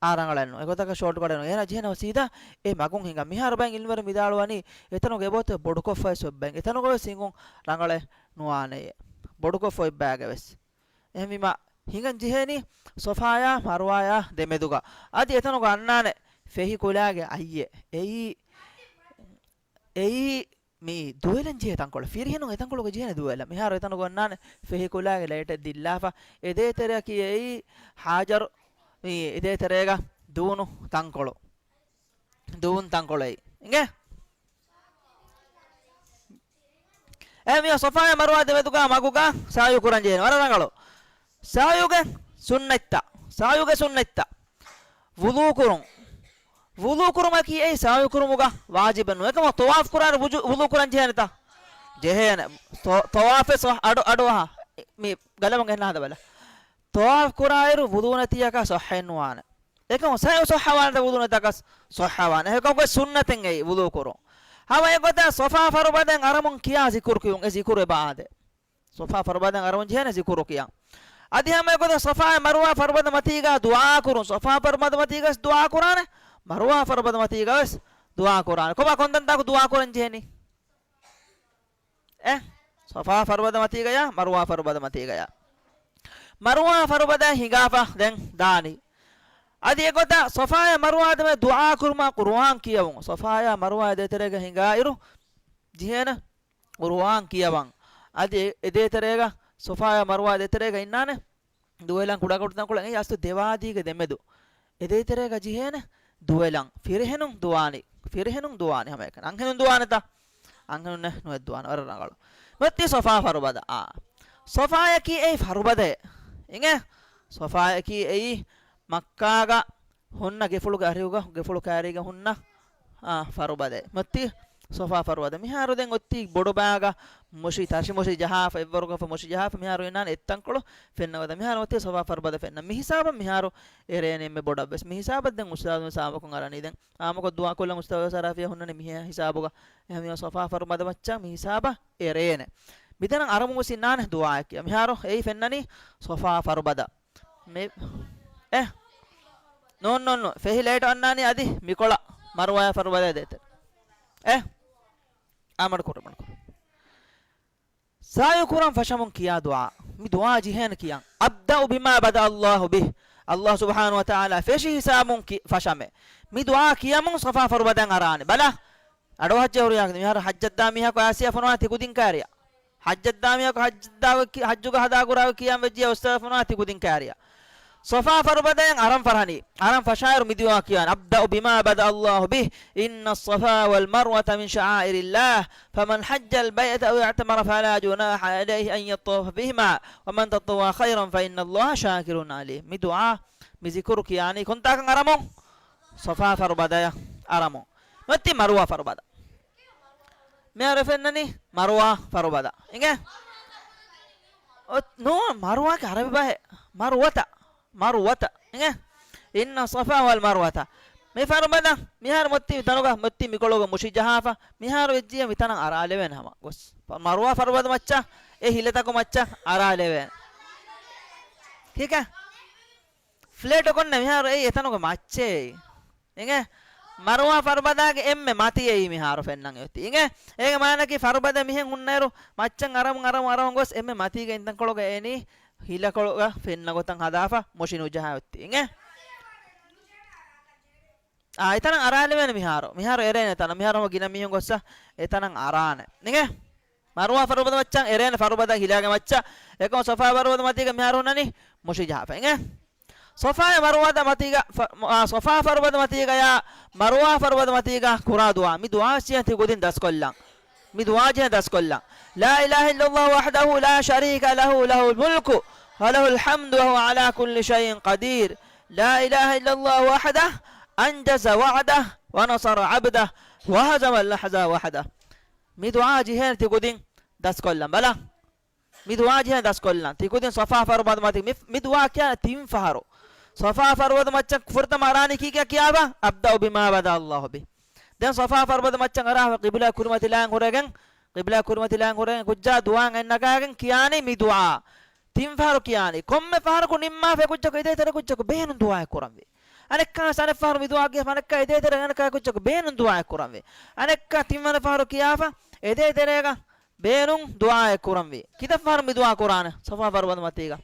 އާ، ރަނގަޅެއް ނޫން. އެގޮތަކަށް ޝޯޓްކަޓެއް ނޫން. އޭނާ ޖެހޭނެ ސީދާ އެ މަގުން ހިނގާ. މިހާރު ބައެއް އިލްމުވެރިން ވިދާޅުވަނީ އެތަނުގެ އެބައޮތޭ ބޮޑުކޮށްފައި ސޮއްބައިން. އެތަނުގަވެސް ހިނގުން ރަނގަޅެއް ނުވާނެޔޭ. ބޮޑުކޮށްފަ އޮތްބައިގަވެސް. އެހެންވީމާ ހިނގަން ޖެހޭނީ ޞަފާޔާ މަރުވާޔާ ދެމެދުގަ. އަދި އެތަނުގަ އަންނާނެ ފެހި ކުލާގެ އައްޔެއް. އެއީ، އެއީ މި ދުވެލަން ޖެހޭ ތަންކޮޅު. ފިރިހެނުން އެ ތަންކޮޅުގަ ޖެހޭނެ ދުވެލަން. މިހާރު އެތަނުގަ އޮންނާނެ ފެހިކުލާގެ ލައިޓެއް ދިއްލާފަ. އެ ދޭތެރެއަކީ އެއީ ހާޖަރު މި އެ ދޭތެރޭގަ ދޫނު ތަންކޮޅު. ދޫން ތަންކޮޅެއް. އިނގޭ؟ އެ މި ޞަފާއާ މަރުވާ ދެމެދުގަ މަގުގަ ސަޢްޔު ކުރަން ޖެހޭނެ. ވަރަށް ރަނގަޅު. ސަޢްޔުގެ ސުންނަތްތައް. ސަޢްޔުގެ ސުންނަތްތައް. ވުޟޫ ކުރުން. ވުޟޫ ކުރުމަކީ އެއީ ސަޢްޔު ކުރުމުގަ ވާޖިބެއް ނޫން. އެކަމަކު ޠަވާފު ކުރާއިރު ވުޟޫ، ވުޟޫ ކުރަން ޖެހޭނެތަ؟ ޖެހޭނެ. ޠަ-، ޠަވާފެއް އަޑު، އަޑުއަހާ. މި ގަލަމުން އެންނަ ހަދަބަލަ. ޠަވާފު ކުރާއިރު ވުޟޫ ނެތިއަކަށް ޞައްޙައެއް ނުވާނެ. އެކަމު ސަޢްޔު ޞައްޙަވާނެތަ ވުޟޫ ނެތިއަކަސް؟ ޞައްޙަވާނެ. އެކަމަކު ސުންނަތެއް އެއީ ވުޟޫ ކުރުން. ހަމަ އެގޮތަށް ޞަފާ ފަރުބަދައިން އަރަމުން ކިޔާ ޒިކުރު ކިޔުން. އެ ޒިކުރު އެބަ އާދޭ. ޞަފާ ފަރުބަދައިން އަރަމުން ޖެހޭނެ ޒިކުރު ކިޔަން. އަދި ހަމަ އެގޮތަށް ޞަފާއާ މަރުވާ ފަރުބަދަ މަތީގަ ދުޢާ ކުރުން. ޞަފާ ފަރުބަދަ މަތީގަ ވެސް ދުޢާ ކުރާނެ. މަރުވާ ފަރުބަދަ މަތީގަ ވެސް ދުޢާ ކުރާނެ. ކޮބާ ކޮން ތަންތާކު ދުޢާ ކުރަން ޖެހެނީ؟ އެ، ޞަފާ ފަރުބަދަ މަތީގަޔާ، މަރުވާ ފަރުބަދަ މަތީގަޔާ. މަރުވާ ފަރުބަދަ ހިނގާފަ ދެން ދާނީ. އަދި އެގޮތަށް ޞަފާއާ މަރުވާ ދެމެ ދުޢާ ކުރުމާ ޤުރުއާން ކިޔަވުން. ޞަފާއާ މަރުވާ ދޭތެރޭގަ ހިނގާއިރު ޖެހޭނެ ޤުރުއާން ކިޔަވަން. އަދި އެ ދޭތެރޭގަ، ޞަފާއާ މަރުވާ ދޭތެރޭގަ އިންނާނެ ދުވެލަން ކުޑަކޮޅު ތަންކޮޅެއް އެއީ އަސްލު ދެވާދީގެ ދެމެދު. އެ ދޭތެރޭގަ ޖެހޭނެ ދުވެލަން. ފިރިހެނުން ދުވާނީ. ފިރިހެނުން ދުވާނީ ހަމައެކަނި. އަންހެނުން ދުވާނެތަ؟ އަންހެނުންނެއް ނުވެ ދުވާނެ. ވަރަށް ރަނގަޅު. މިއޮތީ ޞަފާ ފަރުބަދަ. އާ. ޞަފާޔަކީ އެއީ ފަރުބަދައެއް. އިނގޭ؟ ޞަފާޔަކީ އެއީ މައްކާގަ ހުންނަ ގެފުޅުގެ އަރިހުގަ، ގެފުޅު ކާރީގަ ހުންނަ، އާ، ފަރުބަދައެއް. މިއޮތީ ޞަފާ ފަރުބަދަ. މިހާރު ދެން އޮތީ ބޮޑުބާގަ މުށި، ތަށި މުށި ޖަހާފަ، އެއްވަރުގަ މުށި ޖަހާފަ، މިހާރު އިންނާނެ އެއްތަންކޮޅު ފެންނަ ގޮތަށް. މިހާރު އޮތީ ޞަފާ ފަރުބަދަ ފެންނަ. މި ހިސާބަށް މިހާރު އެރޭނެ އެންމެ ބޮޑަށް ވެސް. މި ހިސާބަށް ދެން އުސްތާޛު ވެސް އާއްމުކޮށް އަރަނީ. ދެން އާއްމުކޮށް ދުޢާ ކޮށްލަން އުސްތާޛު ސަރާފިޔާ ހުންނަނީ މިހާ ހިސާބުގަ. އެހެންވީމަ ޞަފާ ފަރުބަދަ މައްޗަށް މި ހިސާބަށް އެރޭނެ. މިތަނަށް އަރަމުން ވެސް އިންނާނެ ދުޢާއެއް ކިޔާ. މިހާރު އެއީ ފެންނަނީ ޞަފާ ފަރުބަދަ. މި، އެ. ނޫން، ނޫން، ނޫން. ފެހި ލައިޓް އަންނާނީ އަދި މިކޮޅަށް މަރުވާޔާ ފަރުބަދަ ދޭތެރެ. އެ. އާ، މަޑުކުރު، މަޑުކުރު. ސަޢްޔު ކުރަން ފަށަމުން ކިޔާ ދުޢާ. މި ދުޢާ ޖެހޭނެ ކިޔަން. أبدأ بما بدأ الله به. ﷲ ސުބްޙާނަހޫ ވަތަޢާލާ ފެށި ހިސާބުން ކި-، ފަށަމެ. މި ދުޢާ ކިޔަމުން ޞަފާ ފަރުބަދައިން އަރާނެ. ބަލަ. އަޑު ހައްޖަށް ހުރިހާ މިހާރު ޙައްޖަށްދާ މީހަކު އާސިޔާ ފޮނުވާ ތިކުދިން ކާރިޔާ. ޙައްޖަށްދާ މީހަކު ޙައްޖަށްދާ ކި-، ޙައްޖުގަ ހަދާ ގުރާގެ ކިޔަން ވެއްޖިޔާ އުސްތާޛު ފޮނުވާ ތިކުދިން ކާރިޔާ. ޞަފާ ފަރުބަދައިން އަރަން ފަށަނީ. އަރަން ފަށާއިރު މި ދުޢާ ކިޔާނެ. أبدأ بما بدأ الله به. إن الصفا والمروة من شعائر الله. فمن حج البيت أو اعتمر فلا جناح عليه أن يطوف بهما. ومن تطوع خيرا فإن الله شاكر عليم. މި ދުޢާ، މި ޒިކުރު ކިޔާނީ ކޮންތާކަށް އަރަމުން؟ ޞަފާ ފަރުބަދަޔަށް އަރަމުން. މިއޮތީ މަރުވާ ފަރުބަދަ. މިހާރު ފެންނަނީ މަރުވާ ފަރުބަދަ. އިނގޭ؟ އޮ-، ނޫން، މަރުވާގެ ޢަރަބި ބަހެއް. މަރުވަތަ. މަރުވަތަ. އިނގޭ؟ إن الصفا والمروة. މި ފަރުބަދަ މިހާރު މިއޮތީ މިތަނުގަ، މިއޮތީ މިކޮޅުގަ މުށި ޖަހާފަ. މިހާރު ވެއްޖިއްޔާ މިތަނަށް އަރާލެވޭނެ ހަމަ ގޮސް. މަރުވާ ފަރުބަދަ މައްޗަށް އެ ހިލަތަކު މައްޗަށް އަރާލެވޭނެ. ކީކޭ؟ ފްލެޓް ކޮންނެ މިހާރު އެއީ އެތަނުގެ މައްޗޭ. އިނގޭ؟ މަރުވާ ފަރުބަދާގެ އެންމެ މަތި އެއީ މިހާރު ފެންނަން އޮތީ. އިނގޭ؟ އޭގެ މާނައަކީ ފަރުބަދަ މިހެން ހުންނައިރު މައްޗަށް އަރަމުން، އަރަމުން، އަރަމުން ގޮސް އެންމެ މަތީގެ އިންތަންކޮޅުގަ އޭނީ ހިލަކޮޅުގަ ފެންނަ ގޮތަށް ހަދާފަ މުށި ނުޖަހާ އޮތީ. އިނގޭ؟ އާ، އެތަނަށް އަރާލެވޭނެ މިހާރު. މިހާރު އެރޭނެ އެތަނަށް. މިހާރު ހަމަ ގިނަ މީހުން ގޮއްސަ އެތަނަށް އަރާނެ. އިނގޭ؟ މަރުވާ ފަރުބަދަ މައްޗަށް އެރޭނެ ފަރުބަދަ ހިލާގެ މައްޗަށް. އެކަމު ޞަފާ ފަރުބަދަ މަތީގަ މިހާރު ހުންނަނީ މުށި ޖަހާފަ. އިނގޭ؟ ޞަފާ މަރުވާ މަތީގަ، ފަ-، މަ-، އާ، ޞަފާ ފަރުބަދަ މަތީގަޔާ މަރުވާ ފަރުބަދަ މަތީގަ ކުރާ ދުޢާ. މި ދުޢާ ސިޔަން ތި ކުދިން ދަސްކޮށްލަން. މި ދުޢާ ޖެހޭ ދަސްކޮށްލަން. لا إله إلا الله وحده لا شريك له، له الملك وله الحمد وهو على كل شيء قدير. لا إله إلا الله وحده أنجز وعده ونصر عبده وهزم الأحزاب وحده. މި ދުޢާ ޖެހޭނެ ތި ކުދިން ދަސްކޮށްލަން. ބަލަ. މި ދުޢާ ޖެހޭ ދަސްކޮށްލަން. ތި ކުދިން ޞަފާ ފަރުބަދަ މަތި މި، މި ދުޢާ ކިޔާ ތިން ފަހަރު. ޞަފާ ފަރުބަދަ މައްޗަށް ފުރަތަމަ އަރާނީ ކީކޭ ކިޔާފަ؟ أبدأ بما بدأ الله به. ދެން ޞަފާ ފަރުބަދަ މައްޗަށް އަރާފަ ޤިބްލާ ކުރިމަތިލާން ހުރެގެން، ޤިބްލާ ކުރިމަތިލާން ހުރެގެން ކުއްޖާ ދުޢާ އެއްނަގާގެން ކިޔާނީ މި ދުޢާ. ތިން ފަހަރު ކިޔާނީ. ކޮންމެ ފަހަރަކު ނިންމާފަ އެ ކުއްޖަކު އެދޭތެރޭ ކުއްޖަކު ބޭނުން ދުޢާއެއް ކުރަންވީ. އަނެއްކާ އަނެއް ފަހަރު މި ދުޢާ ކިޔާފަ އަނެއްކާ އެދޭތެރޭ އަނެއްކާ ކުއްޖަކު ބޭނުން ދުޢާއެއް ކުރަންވީ. އަނެއްކާ ތިންވަނަ ފަހަރު ކިޔާފަ އެދޭތެރޭގަ ބޭނުން ދުޢާއެއް ކުރަންވީ. ކިތައް ފަހަރު މި ދުޢާ ކުރާނެ؟ ޞަފާ ފަރުބަދަ މަތީގަ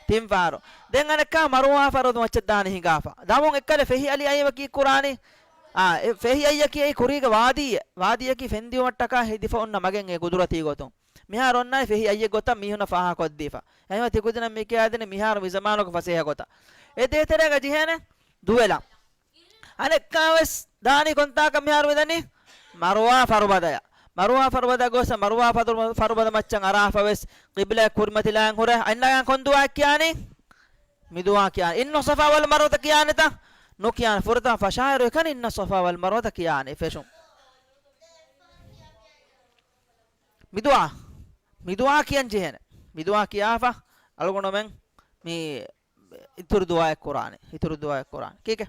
ތިން ފަހަރު. ދެން އަނެއްކާ މަރުވާ ފަރުބަދަ މައްޗަށް ދާނީ ހިނގާފަ. ދާމުން އެއްކަލަ ފެހި އަލި އައިވަކީ ކުރާނީ. އާ، އެ ފެހި އައްޔަކީ އެއީ ކުރީގެ ވާދީއެއް. ވާދީއަކީ ފެންދިއުމަށްޓަކާ ހެދިފަ އޮންނަ މަގެއް އެ ގުދުރަތީ ގޮތުން. މިހާރު އޮންނާނީ ފެހި އައްޔެއް ގޮތަށް މީހުންނަށް ފާހަގަކޮށްދީފަ. އެހެންވެ ތިކުދިންނަށް މި ކިޔާދިނީ މިހާރު މި ޒަމާނުގެ ފަސޭހަ ގޮތަށް. އެ ދޭތެރޭގަ ޖެހޭނެ ދުވެލަން. އަނެއްކާވެސް ދާނީ ކޮންތާކަށް މިހާރު މިދަނީ؟ މަރުވާ ފަރުބަދަޔަށް. މަރުވާ ފަރުބަދަ ގޮސް މަރުވާ ފަރު-، ފަރުބަދަ މައްޗަށް އަރާފަވެސް ޤިބްލައަށް ކުރިމަތިލާން ހުރެ. އަންނަގަން ކޮން ދުޢާއެއް ކިޔާނީ؟ މި ދުޢާ ކިޔާނީ. އިންނަ ޞަފާ ވަލް މަރުވަތަ ކިޔާނެތަ؟ ނުކިޔާނެ. ފުރަތަމަ ފަށާއިރު އެކަނި އިންނަ ޞަފާ ވަލް މަރުވަތަ ކިޔާނެ ފެށުން. މި ދުޢާ، މި ދުޢާ ކިޔަން ޖެހޭނެ. މި ދުޢާ ކިޔާފަ އަޅުގަނޑުމެން މި އިތުރު ދުޢާއެއް ކުރާނެ. އިތުރު ދުޢާއެއް ކުރާނެ. ކީކޭ؟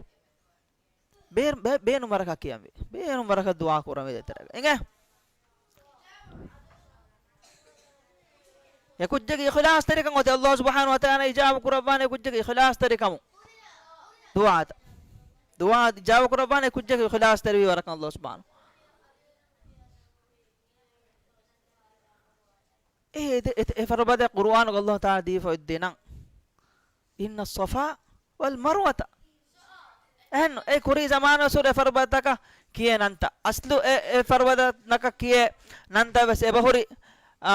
ބޭ-، ބޭ-، ބޭނުން ވަރަކަށް ކިޔަންވީ. ބޭނުން ވަރަކަށް ދުޢާ ކުރަންވީ ދޭތެރޭގަ. އިނގޭ؟ އެ ކުއްޖެއްގެ އިޚްލާޞްތެރިކަން އޮތީ ﷲ ސުބްޙާނަހޫ ވަތަޢާލާ އިޖާބަ ކުރައްވާނެ އެ ކުއްޖެއްގެ އިޚްލާޞްތެރިކަމުން. ދުޢާތައް. ދުޢާ އިޖާބަ ކުރައްވާނެ އެ ކުއްޖެއްގެ އިޚްލާޞްތެރިވި ވަރަކަށް ﷲ ސުބްޙާނަހޫ. އެ، އެ، އެ، އެ ފަރުބަދަ ޤުރުއާނުގަ ﷲ ތަޢާލާ ދީފަ އޮތް ދެ ނަން. އިންނަ ޞަފާ ވަލް މަރުވަތަ. އެހެން އެ ކުރީ ޒަމާނު ސުރެ ފަރުބަދަތަކަށް ކިޔޭ ނަންތައް. އަސްލު އެ، އެ ފަރުބަދަތަކަށް ކިޔޭ ނަންތައް ވެސް އެބަހުރި. އާ،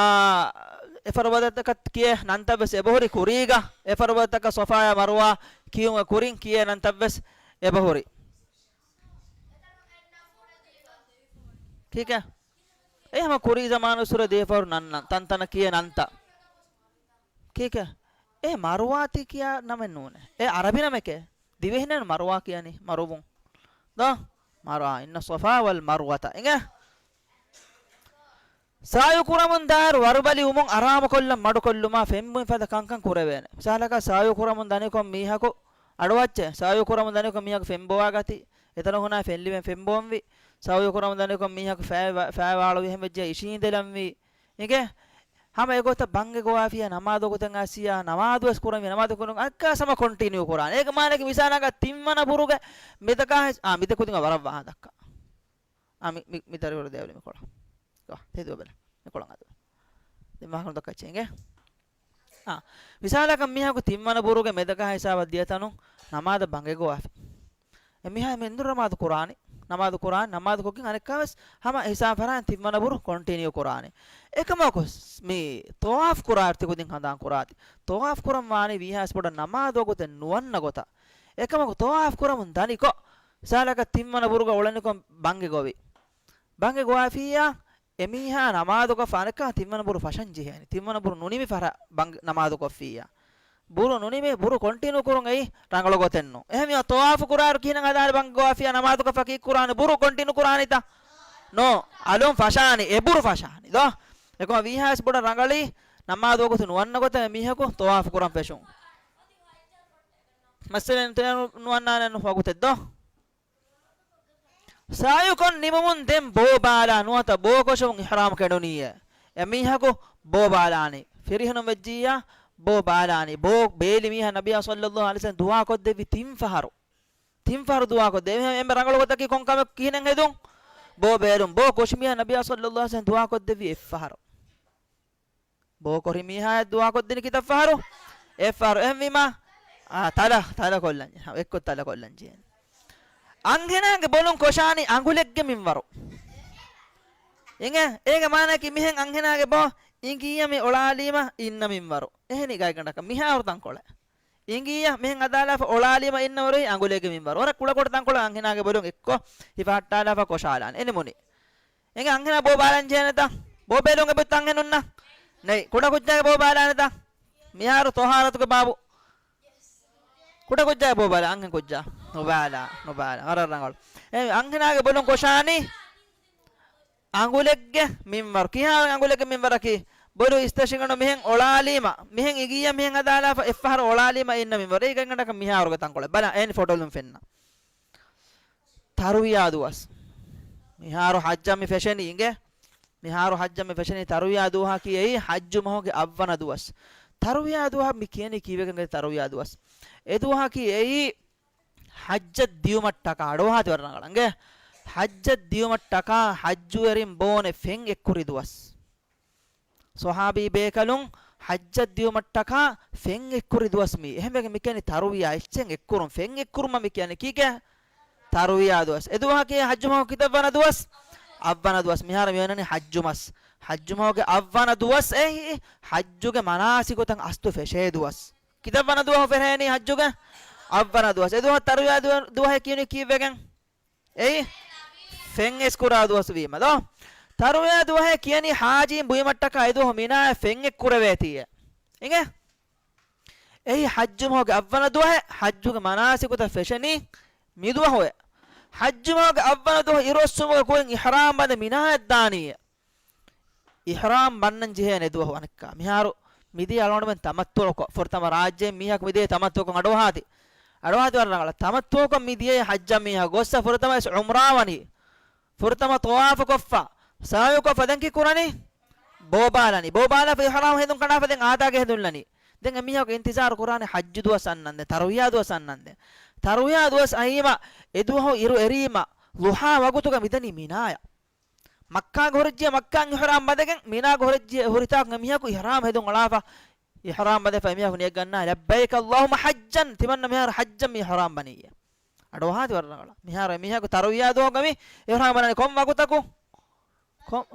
އެ ފަރުބަދަތަކަށް ކިޔޭ ނަންތައް ވެސް އެބަހުރި ކުރީގަ. އެ ފަރުބަދަތަކަށް ޞަފާޔާ މަރުވާ ކިޔުމަށް ކުރިން ކިޔޭ ނަންތައް ވެސް އެބަހުރި. ކީކޭ؟ އެ ހަމަ ކުރީ ޒަމާނު ސުރެ ދޭފަހަރު ނަން، ނަން، ތަންތަނަށް ކިޔޭ ނަންތައް. ކީކޭ؟ އެ މަރުވާތީ ކިޔާ ނަމެއް ނޫނޭ. އެ އަރަބި ނަމެކޭ. ދިވެހިންނަށް މަރުވާ ކިޔަނީ މަރުވުން. ދޯ؟ މަރުވާ، އިންނަ ޞަފާ ވަލް މަރުވަތަ. އިނގޭ؟ ސަޢުޔު ކުރަމުން ދާއިރު ވަރުބަލިވުމުން އަރާމުކޮށްލަން މަޑުކޮށްލުމާ ފެންބުނި ފަދަ ކަންކަން ކުރެވޭނެ. މިސާލަކަށް ސަޢުޔު ކުރަމުން ދަނިކޮށް މީހަކު އަޑުއައްޗޭ. ސަޢުޔު ކުރަމުން ދަނިކޮށް މީހަކު ފެންބޮވާގަތީ. އެތަނަށް ހުންނަ ފެންލިބެން ފެންބޮވަންވީ. ސަޢުޔު ކުރަމުން ދަނިކޮށް މީހަކު ފައި ވާ-، ފައި ވާޅުވި ހެން ވެއްޖެ އިށީނދެލަންވީ. އިނގޭ؟ ހަމަ އެގޮތަށް ބަންގެ ގޮވާފިޔާ ނަމާދު ގޮތެއް އައިސިޔާ ނަމާދު ވެސް ކުރަންވީ. ނަމާދު ކުރުން އައްކާ ސަމަ ކޮންޓިނިއު ކުރާނެ. އޭގެ މާނައަކީ މިސާލަކަށް ތިންވަނަ ބުރުގެ މެދަކާ ހެ-، އާ، މި ދެ ކުދިން ވަރަށް ވާހަ ދައްކާ. އާ، މި، މި، މި ދަރިވަރު ދޭވަލި މި ކޮޅަށް. ތެދުވެ ބަލަ. މި ކޮޅަށް އަދު. ދެ މާކަން ދައްކައްޗޭ އިނގޭ. އާ، މިސާލަކަށް މީހަކު ތިންވަނަ ބުރުގެ މެދަކާ ހިސާބަށް ދިޔަތަނު ނަމާދަށް ބަނގެ ގޮވާފި. އެ މީހާ މެންދުރު ނަމާދު ކުރާނެ. ނަމާދު ކުރާނެ. ނަމާދު ކޮށްގެން އަނެއްކާވެސް ހަމަ ހިސާބު ފަރާން ތިންވަނަ ބުރު ކޮންޓިނިއު ކުރާނެ. އެކަމަކު މި ޠަވާފު ކުރާ ތި ކުދިން ހަނދާން ކުރާތި. ޠަވާފު ކުރަން ވާނީ ވީހާވެސް ބޮޑަށް ނަމާދު ވަގުތެއް ނުވަންނަ ގޮތަށް. އެކަމަކު ޠަވާފު ކުރަމުން ދަނިކޮށް، މިސާލަކަށް ތިންވަނަ ބުރުގަ އުޅެނިކޮށް ބަނގެ ގޮވި. ބަނގެ ގޮވާފިއްޔާ، އެމީހާ ނަމާދުކޮށްފަ އަނެއްކާ ތިންވަނަ ބުރު ފަށަން ޖެހޭނެ. ތިންވަނަ ބުރު ނުނިމި ފަހަށް ބަން-، ނަމާދުކޮށްފިއްޔާ. ބުރު ނުނިމި، ބުރު ކޮންޓިނިއު ކުރުން އެއީ ރަނގަޅު ގޮތެއް ނޫން. އެހެންވީމަ ޠަވާފު ކުރާއިރު ކިހިނެއް ހަދާނެ ބަންގެ ގޮވާފިއްޔާ ނަމާދުކޮށްފަ ކީއްކުރާނެ؟ ބުރު ކޮންޓިނިއު ކުރާނީތަ؟ ނޯ. އަލުން ފަށާނީ. އެ ބުރު ފަށާނީ. ދޯ؟ އެކަމަ ވީހާވެސް ބޮޑަށް ރަނގަޅީ ނަމާދު ވަގުތު ނުވަންނަ ގޮތަށް އެ މީހަކު ޠަވާފު ކުރަން ފެށުން. މައްސަލައެއް ނުވަންނާނެ ވަގުތެއް ދޯ؟ ސަޢުޔުކޮށް ނިމުމުން ދެން ބޯ ބާލާ ނުވަތަ ބޯ ކޮށުމުން އިޙްރާމް ކެނޑުނީއޭ. އެ މީހަކު ބޯ ބާލާނީ. ފިރިހެނުން ވެއްޖިއްޔާ ބޯ ބާލާނީ. ބޯ ބޭލި މީހާ ނަބިއްޔާ ޞައްލައްލާހު ޢަލައިހި ވަސައްލަމް ދުޢާ ކޮށްދެއްވި ތިން ފަހަރު. ތިން ފަހަރު ދުޢާ ކޮށްދެއްވި. އެންމެ ރަނގަޅު ގޮތަކީ ކޮން ކަމެއް ކިހިނެއް ހެދުން؟ ބޯ ބޭލުން. ބޯ ކޮށި މީހާ ނަބިއްޔާ ޞައްލައްލާހު ޢަލައިހި ވަސައްލަމް ދުޢާ ކޮށްދެއްވި އެއްފަހަރު. ބޯ ކޮށި މީހާ ދުޢާ ކޮށްދިނީ ކިތައް ފަހަރު؟ އެއްފަހަރު. އެހެންވީމާ، އާ، ތަލަ، ތަލަ ކޮށްލަން، އެއްކޮށް ތަލަ ކޮށްލަން ޖެހޭނެ. އަންހެނާގެ ބޮލުން ކޮށާނީ އަނގުލެއްގެ މިންވަރު. އިނގޭ، އޭގެ މާނައަކީ މިހެން އަންހެނާގެ ބޯ އިނގިއްޔަ މި އޮޅާލީމަ އިންނަ މިންވަރު. އެހެނީ ގާތްގަނޑަކަށް މިހާރު ތަންކޮޅެއް. އިނގިއްޔަ މިހެން އަދާލާފަ އޮޅާލީމަ އިންނަ ވަރު އަނގުލެއްގެ މިންވަރު. ވަރަށް ކުޑަކުޑަ ތަންކޮޅެއް އަންހެނާގެ ބޮލުން އެއްކޮށް ހިފަހައްޓާލާފަ ކޮށާލާނެ. އެ ނިމުނީ. އެނގޭ އަންހެނާ ބޯ ބާލަން ޖެހޭނެތަ؟ ބޯ ބޭލުން އެބައޮތްތަ އަންހެނުންނަށް؟ ނެތް. ކުޑަކުއްޖާގެ ބޯ ބާލާނެތަ؟ މިހާރު ޠަހާރަތުގެ ބާބު. ކުޑަކުއްޖާގެ ބޯ ބާލާ، އަންހެން ކުއްޖާ؟ ނުބާލާ، ނުބާލާ. ވަރަށް ރަނގަޅު. އެ އަންހެނާގެ ބޮލުން ކޮށާނީ އަނގުލެއްގެ މިންވަރު. ކިހާ އަނގުލެއްގެ މިންވަރަކީ؟ ބޮލު އިސްތަށިގަނޑު މިހެން އޮޅާލީމަ، މިހެން އިނގިއްޔަ މިހެން އަދާލާފަ އެއްފަހަރު އޮޅާލީމަ އިންނަ މިންވަރު. އޭގެ ގަނޑަކަށް މިހާރުގެ ތަންކޮޅެއް. ބަލަ، އެހެން ފޮޓޯލުން ފެންނަ. ތަރުވިޔާ ދުވަސް. މިހާރު ޙައްޖަށް މި ފެށެނީ އިނގޭ. މިހާރު ޙައްޖަށް މި ފެށެނީ ތަރުވިޔާ ދުވަހަކީ އެއީ ޙައްޖު މަހުގެ އަށްވަނަ ދުވަސް. ތަރުވިޔާ ދުވަހަށް މި ކިޔަނީ ކީއްވެގެން ތަރުވިޔާ ދުވަސް؟ އެ ދުވަހަކީ އެއީ ޙައްޖަށް ދިޔުމަށްޓަކާ އަޑުއަހާތި ވަރަށް ރަނގަޅަށް އިނގޭ. ޙައްޖަށް ދިޔުމަށްޓަކާ ޙައްޖުވެރިން ބޯނެ ފެން އެއްކުރި ދުވަސް. ޞަޙާބީ ބޭކަލުން ޙައްޖަށް ދިޔުމަށްޓަކާ ފެން އެއްކުރި ދުވަސް މީ. އެހެންވެގެން މި ކިޔަނީ ތަރުވިޔާ. އެއްޗެއް އެއްކުރުން، ފެން އެއްކުރުމަށް މި ކިޔަނީ. ކީކޭ؟ ތަރުވިޔާ ދުވަސް. އެ ދުވަހަކީ ޙައްޖު މަހު ކިތައްވަނަ ދުވަސް؟ އަށްވަނަ ދުވަސް. މިހާރު މިވަނަނީ ޙައްޖު މަސް. ޙައްޖު މަހުގެ އަށްވަނަ ދުވަސް އެއީ ޙައްޖުގެ މަނާސިކުތައް އަސްލު ފެށޭ ދުވަސް. ކިތައްވަނަ ދުވަހު ފެށޭނީ ޙައްޖުގެ؟ އަށްވަނަ ދުވަސް. އެ ދުވަހަށް ތަރުވިޔާ ދުވަ-، ދުވަހޭ ކިޔުނީ ކީއްވެގެން؟ އެއީ ފެން އިސްކުރާ ދުވަސް ވީމަ ދޯ؟ ތަރުވިޔާ ދުވަހޭ ކިޔަނީ ޙާޖީން ބުއިމަށްޓަކާ އެ ދުވަހު މިނާއަށް ފެން އެއްކުރެވޭތީއޭ. އިނގޭ؟ އެއީ ޙައްޖު މަހުގެ އަށްވަނަ ދުވަހެއް. ޙައްޖުގެ މަނާސިކުތައް ފެށެނީ މިދުވަހުއޭ. ޙައްޖު މަހުގެ އަށްވަނަ ދުވަހު އިރުއޮއްސުމުގެ ކުރިން އިޙްރާމް ބަނދެ މިނާއަށް ދާނީއޭ. އިޙްރާމް ބަންނަން ޖެހޭނެ އެ ދުވަހު އަނެއްކާ. މިހާރު މިދިޔަ އަޅުގަނޑުމެން ތަމައްތުޢުކޮށް، ފުރަތަމަ ރާއްޖެއިން މީހަކު މިދިޔަ ތަމައްތުޢުކޮށް އަޑުއަހާތި. އަޑުއަހާތި ވަރަށް ރަނގަޅަށް. ތަމައްތުޢުކޮށް މިދިޔަ ޙައްޖަށް މީހަކު ގޮއްސަ ފުރަތަމަ ވެސް ޢުމްރާ ވަނީ. ފުރަތަމަ ޠަވާފު ކޮށްފަ، ސަޢުޔު ކޮށްފަ ދެން ކީ ކުރަނީ؟ ބޯބާލަނީ. ބޯބާލާފަ އިޙްރާމް ހެދުން ކަނޑާފަ ދެން އާދާގެ ހެދުން ލަނީ. ދެން އެމީހަކު އިންތިޒާރު ކުރާނެ ޙައްޖު ދުވަސް އަންނަންދެން، ތަރުވިޔާ ދުވަސް އަންނަންދެން. ތަރުވިޔާ ދުވަސް އައީމަ އެ ދުވަހު އިރު އެރީމަ ޟުޙާ ވަގުތުގަ މިދަނީ މިނާޔަށް. މައްކާގެ ހުރެއްޖިޔަ މައްކާން އިޙްރާމް ބަނދެގެން މިނާގެ ހުރެއްޖިޔަ ހުރިތާކު އެމީހަކު އިޙްރާމް ހެދުން އަޅާފަ، އިޙްރާމް ބަނދެފަ އެމީހަކު ނިޔަތް ގަންނާ ލައްބައިކަ ﷲ ޙައްޖަން، ތިމަންނަ މިހާރު ޙައްޖަން މި އިޙްރާމް ބަނީއޭ. އަޑުއަހާތި ވަރަށް ރަނގަޅަށް. މިހާރު އެމީހަކު ތަރުވިޔާ ދުވަހުގަ މި އިޙްރާމް ބަނާނީ ކޮން ވަގުތަކު؟ ކޮ-،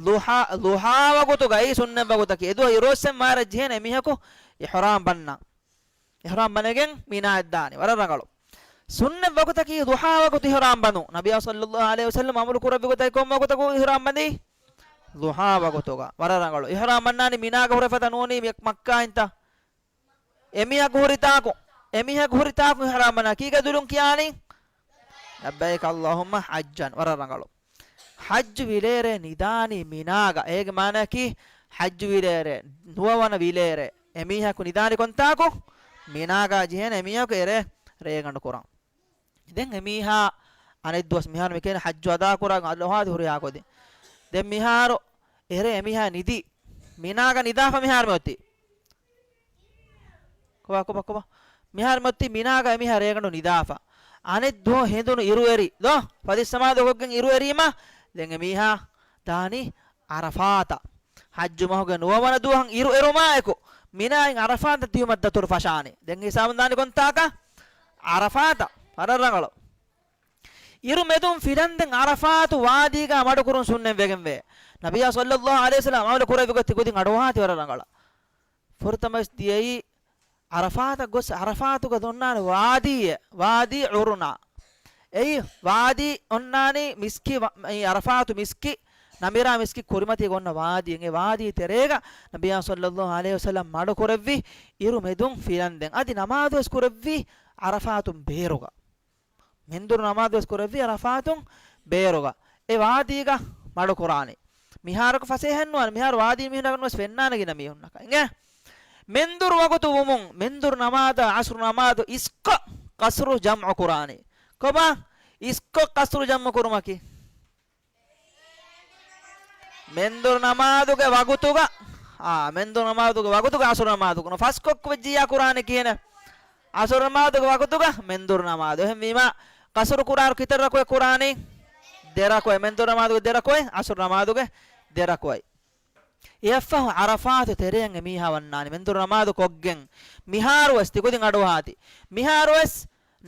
ޟުޙާ، ޟުޙާ ވަގުތުގައި ސުންނަތް ވަގުތަކީ. އެ ދުވަހު އިރުއޮއްސެން މާރަށް ޖެހޭނެ އެމީހަކު އިޙްރާމް ބަންނަން. އިޙްރާމް ބަނެގެން މިނާއަށް ދާނެ. ވަރަށް ރަނގަޅު. ސުންނަތް ވަގުތަކީ ޟުޙާ ވަގުތު އިޙްރާމް ބަނުން. ނަބިއްޔާ ޞައްލައްލާހު ޢަލައިހި ވަސައްލަމް އަމުރު ކުރެއްވި ގޮތަކީ ކޮން ވަގުތަކު އިޙްރާމް ބަނދީ؟ ޟުޙާ ވަގުތުގަ. ވަރަށް ރަނގަޅު. އިޙްރާމް ބަންނާނީ މިނާގަ ހުރެފަތަ ނޫނީ މި މައްކާއިންތަ؟ އެމީހަކު ހުރިތާކު، އެމީހަކު ހުރިތާކު އިޙްރާމް ބަނާ ކީގަ ދުލުން ކިޔާނީ؟ ލައްބައިކަ ﷲ ޙައްޖަން. ވަރަށް ރަނގަޅު. ޙައްޖު ވިލޭރޭ ނިދާނީ މިނާގަ. އޭގެ މާނައަކީ ޙައްޖު ވިލޭރޭ، ނުވަވަނަ ވިލޭރޭ. އެމީހަކު ނިދާނީ ކޮންތާކު؟ މިނާގަ ޖެހޭނެ އެމީހަކު އެރޭ ރޭގަނޑު ކުރަން. ދެން އެމީހާ އަނެއް ދުވަސް މިހާރު މިކޭނެ ޙައްޖު އަދާކުރާ އަދި ހުރިހާ ކޮދި. ދެން މިހާރު އެރޭ އެމީހާ ނިދީ. މިނާގަ ނިދާފަ މިހާރު މިއޮތީ. ކޮބާ، ކޮބާ، ކޮބާ؟ މިހާރު މިއޮތީ މިނާގަ އެމީހާ ރޭގަނޑު ނިދާފަ. އަނެއް ދުވަހު ހެނދުނު އިރު އެރި ދޯ؟ ފަތިސް ނަމާދު ކޮށްގެން އިރު އެރީމަ ދެން އެމީހާ ދާނީ ޢަރަފާތަށް. ޙައްޖު މަހުގެ ނުވަވަނަ ދުވަހަށް އިރު އެރުމާއެކު މިނާއިން ޢަރަފާތަށް ދިޔުމަށް ދަތުރު ފަށާނެ. ދެން ހިސާބުން ދާނީ ކޮންތާކަށް؟ ޢަރަފާތަށް. ވަރަށް ރަނގަޅު. އިރު މެދުން ފިލަންދެން ޢަރަފާތު ވާދީގަ މަޑުކުރުން ސުންނަތް ވެގެންވޭ. ނަބިއްޔާ ޞައްލައްލާހު ޢަލައިހި ވަސައްލަމް ޢަމަލު ކުރެއްވި ގޮތް ތިކުދިން އަޑުއަހާތި ވަރަށް ރަނގަޅަށް. ފުރަތަމަވެސް ދިޔައީ ޢަރަފާތަށް ގޮސް، ޢަރަފާތުގަ އޮންނާނެ ވާދީއެއް، ވާދީ ޢުރުނާ. އެއީ ވާދީ އޮންނާނީ މިސްކި ވަ-، އެއީ ޢަރަފާތު މިސްކި، ނަމިރާ މިސްކި ކުރިމަތީގަ އޮންނަ ވާދީ. އެ ވާދީ ތެރޭގަ ނަބިއްޔާ ޞައްލައްލާހު ޢަލައިހި ވަސައްލަމް މަޑުކުރެއްވި އިރު މެދުން ފިލަންދެން. އަދި ނަމާދުވެސް ކުރެއްވީ ޢަރަފާތުން ބޭރުގަ. މެންދުރު ނަމާދުވެސް ކުރެއްވީ ޢަރަފާތުން ބޭރުގަ. އެ ވާދީގަ މަޑުކުރާނީ. މިހާރަކު ފަސޭހައެއްނުވާނެ. މިހާރު ވާދީ މީހުންނަކަށް ނުވެސް ފެންނާނެ ގިނަ މީހުންނަކަށް. އިނގޭ؟ މެންދުރު ވަގުތު ވުމުން، މެންދުރު ނަމާދާ ޢަޞްރު ނަމާދު އިސްކޮށް ޤަޞްރު ޖަމްޢު ކުރާނީ. ކޮބާ؟ އިސްކޮށް ޤަޞްރު ޖަމްޢު ކުރުމަކީ؟ މެންދުރު ނަމާދުގެ ވަގުތުގަ، އާ، މެންދުރު ނަމާދުގެ ވަގުތުގަ ޢަޞްރު ނަމާދު ކުރުން. ފަސްކޮށް ކުއްޖިއްޔާ ކުރާނެ ކިހިނެއް؟ ޢަޞްރު ނަމާދުގެ ވަގުތުގަ މެންދުރު ނަމާދު. އެހެންވީމަ، ޤަޞްރު ކުރާއިރު ކިތައް ރަކުޢަތް ކުރާނީ؟ ދެ ރަކުޢަތް. މެންދުރު ނަމާދުގެ ދެ ރަކުޢަތް، ޢަޞްރު ނަމާދުގެ ދެ ރަކުޢަތް. އެއަށްފަހު ޢަރަފާތު ތެރެއަށް އެމީހާ ވަންނާނެ. މެންދުރު ނަމާދު ކޮށްގެން މިހާރުވެސް ތިކުދިން އަޑުއަހާތި. މިހާރުވެސް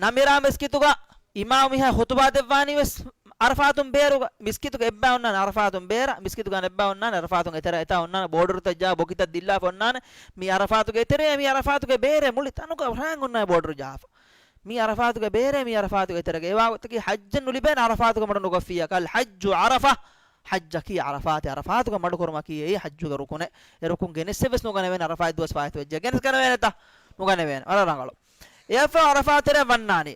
ނަމިރާ މިސްކިތުގަ އިމާމު މީހާ ޚުޠުބާ ދެއްވާނީވެސް ޢަރަފާތުން ބޭރުގަ. މިސްކިތުގަ އެއްބައި އޮންނާނެ ޢަރަފާތުން ބޭރަށް، މިސްކިތުގަ އަނެއްބައި އޮންނާނެ ޢަރަފާތުން އެތެރެ. އެތާ އޮންނާނެ ބޯޑަރުތައް ޖާ ބޮކިތައް ދިއްލާފަ އޮންނާނެ. މި ޢަރަފާތުގެ އެތެރެ، މި ޢަރަފާތުގެ ބޭރެ މުޅި ތަނުގަ ރާން އޮންނާނެ ބޯޑަރު ޖާފަ. މި ޢަރަފާތުގެ ބޭރެ، މި ޢަރަފާތުގެ އެތެރެގަ. އެ ވާގޮތަކީ ޙައްޖަށް ނުލިބޭނެ ޢަރަފާތުގަ މަޑު ނުކޮށްފިއްޔާ. ކަލް ޙައްޖު ޢަރަފަ. ޙައްޖަކީ ޢަރަފާތެއް. ޢަރަފާތުގަ މަޑުކުރުމަކީ އެއީ ޙައްޖުގެ ރުކުނެއް. އެ ރުކުން ގެނެއްސެއްވެސް ނުގަނެވޭނެ ޢަރަފާތް ދުވަސް ފާއިތުވެއްޖެ. ގެނެސްގަނެވޭނެތަ؟ ނުގަނެވޭނެ. ވަރަށް ރަނގަޅު. އެއަށްފަހު ޢަރަފާތް ތެރެއަށް ވަންނާނީ.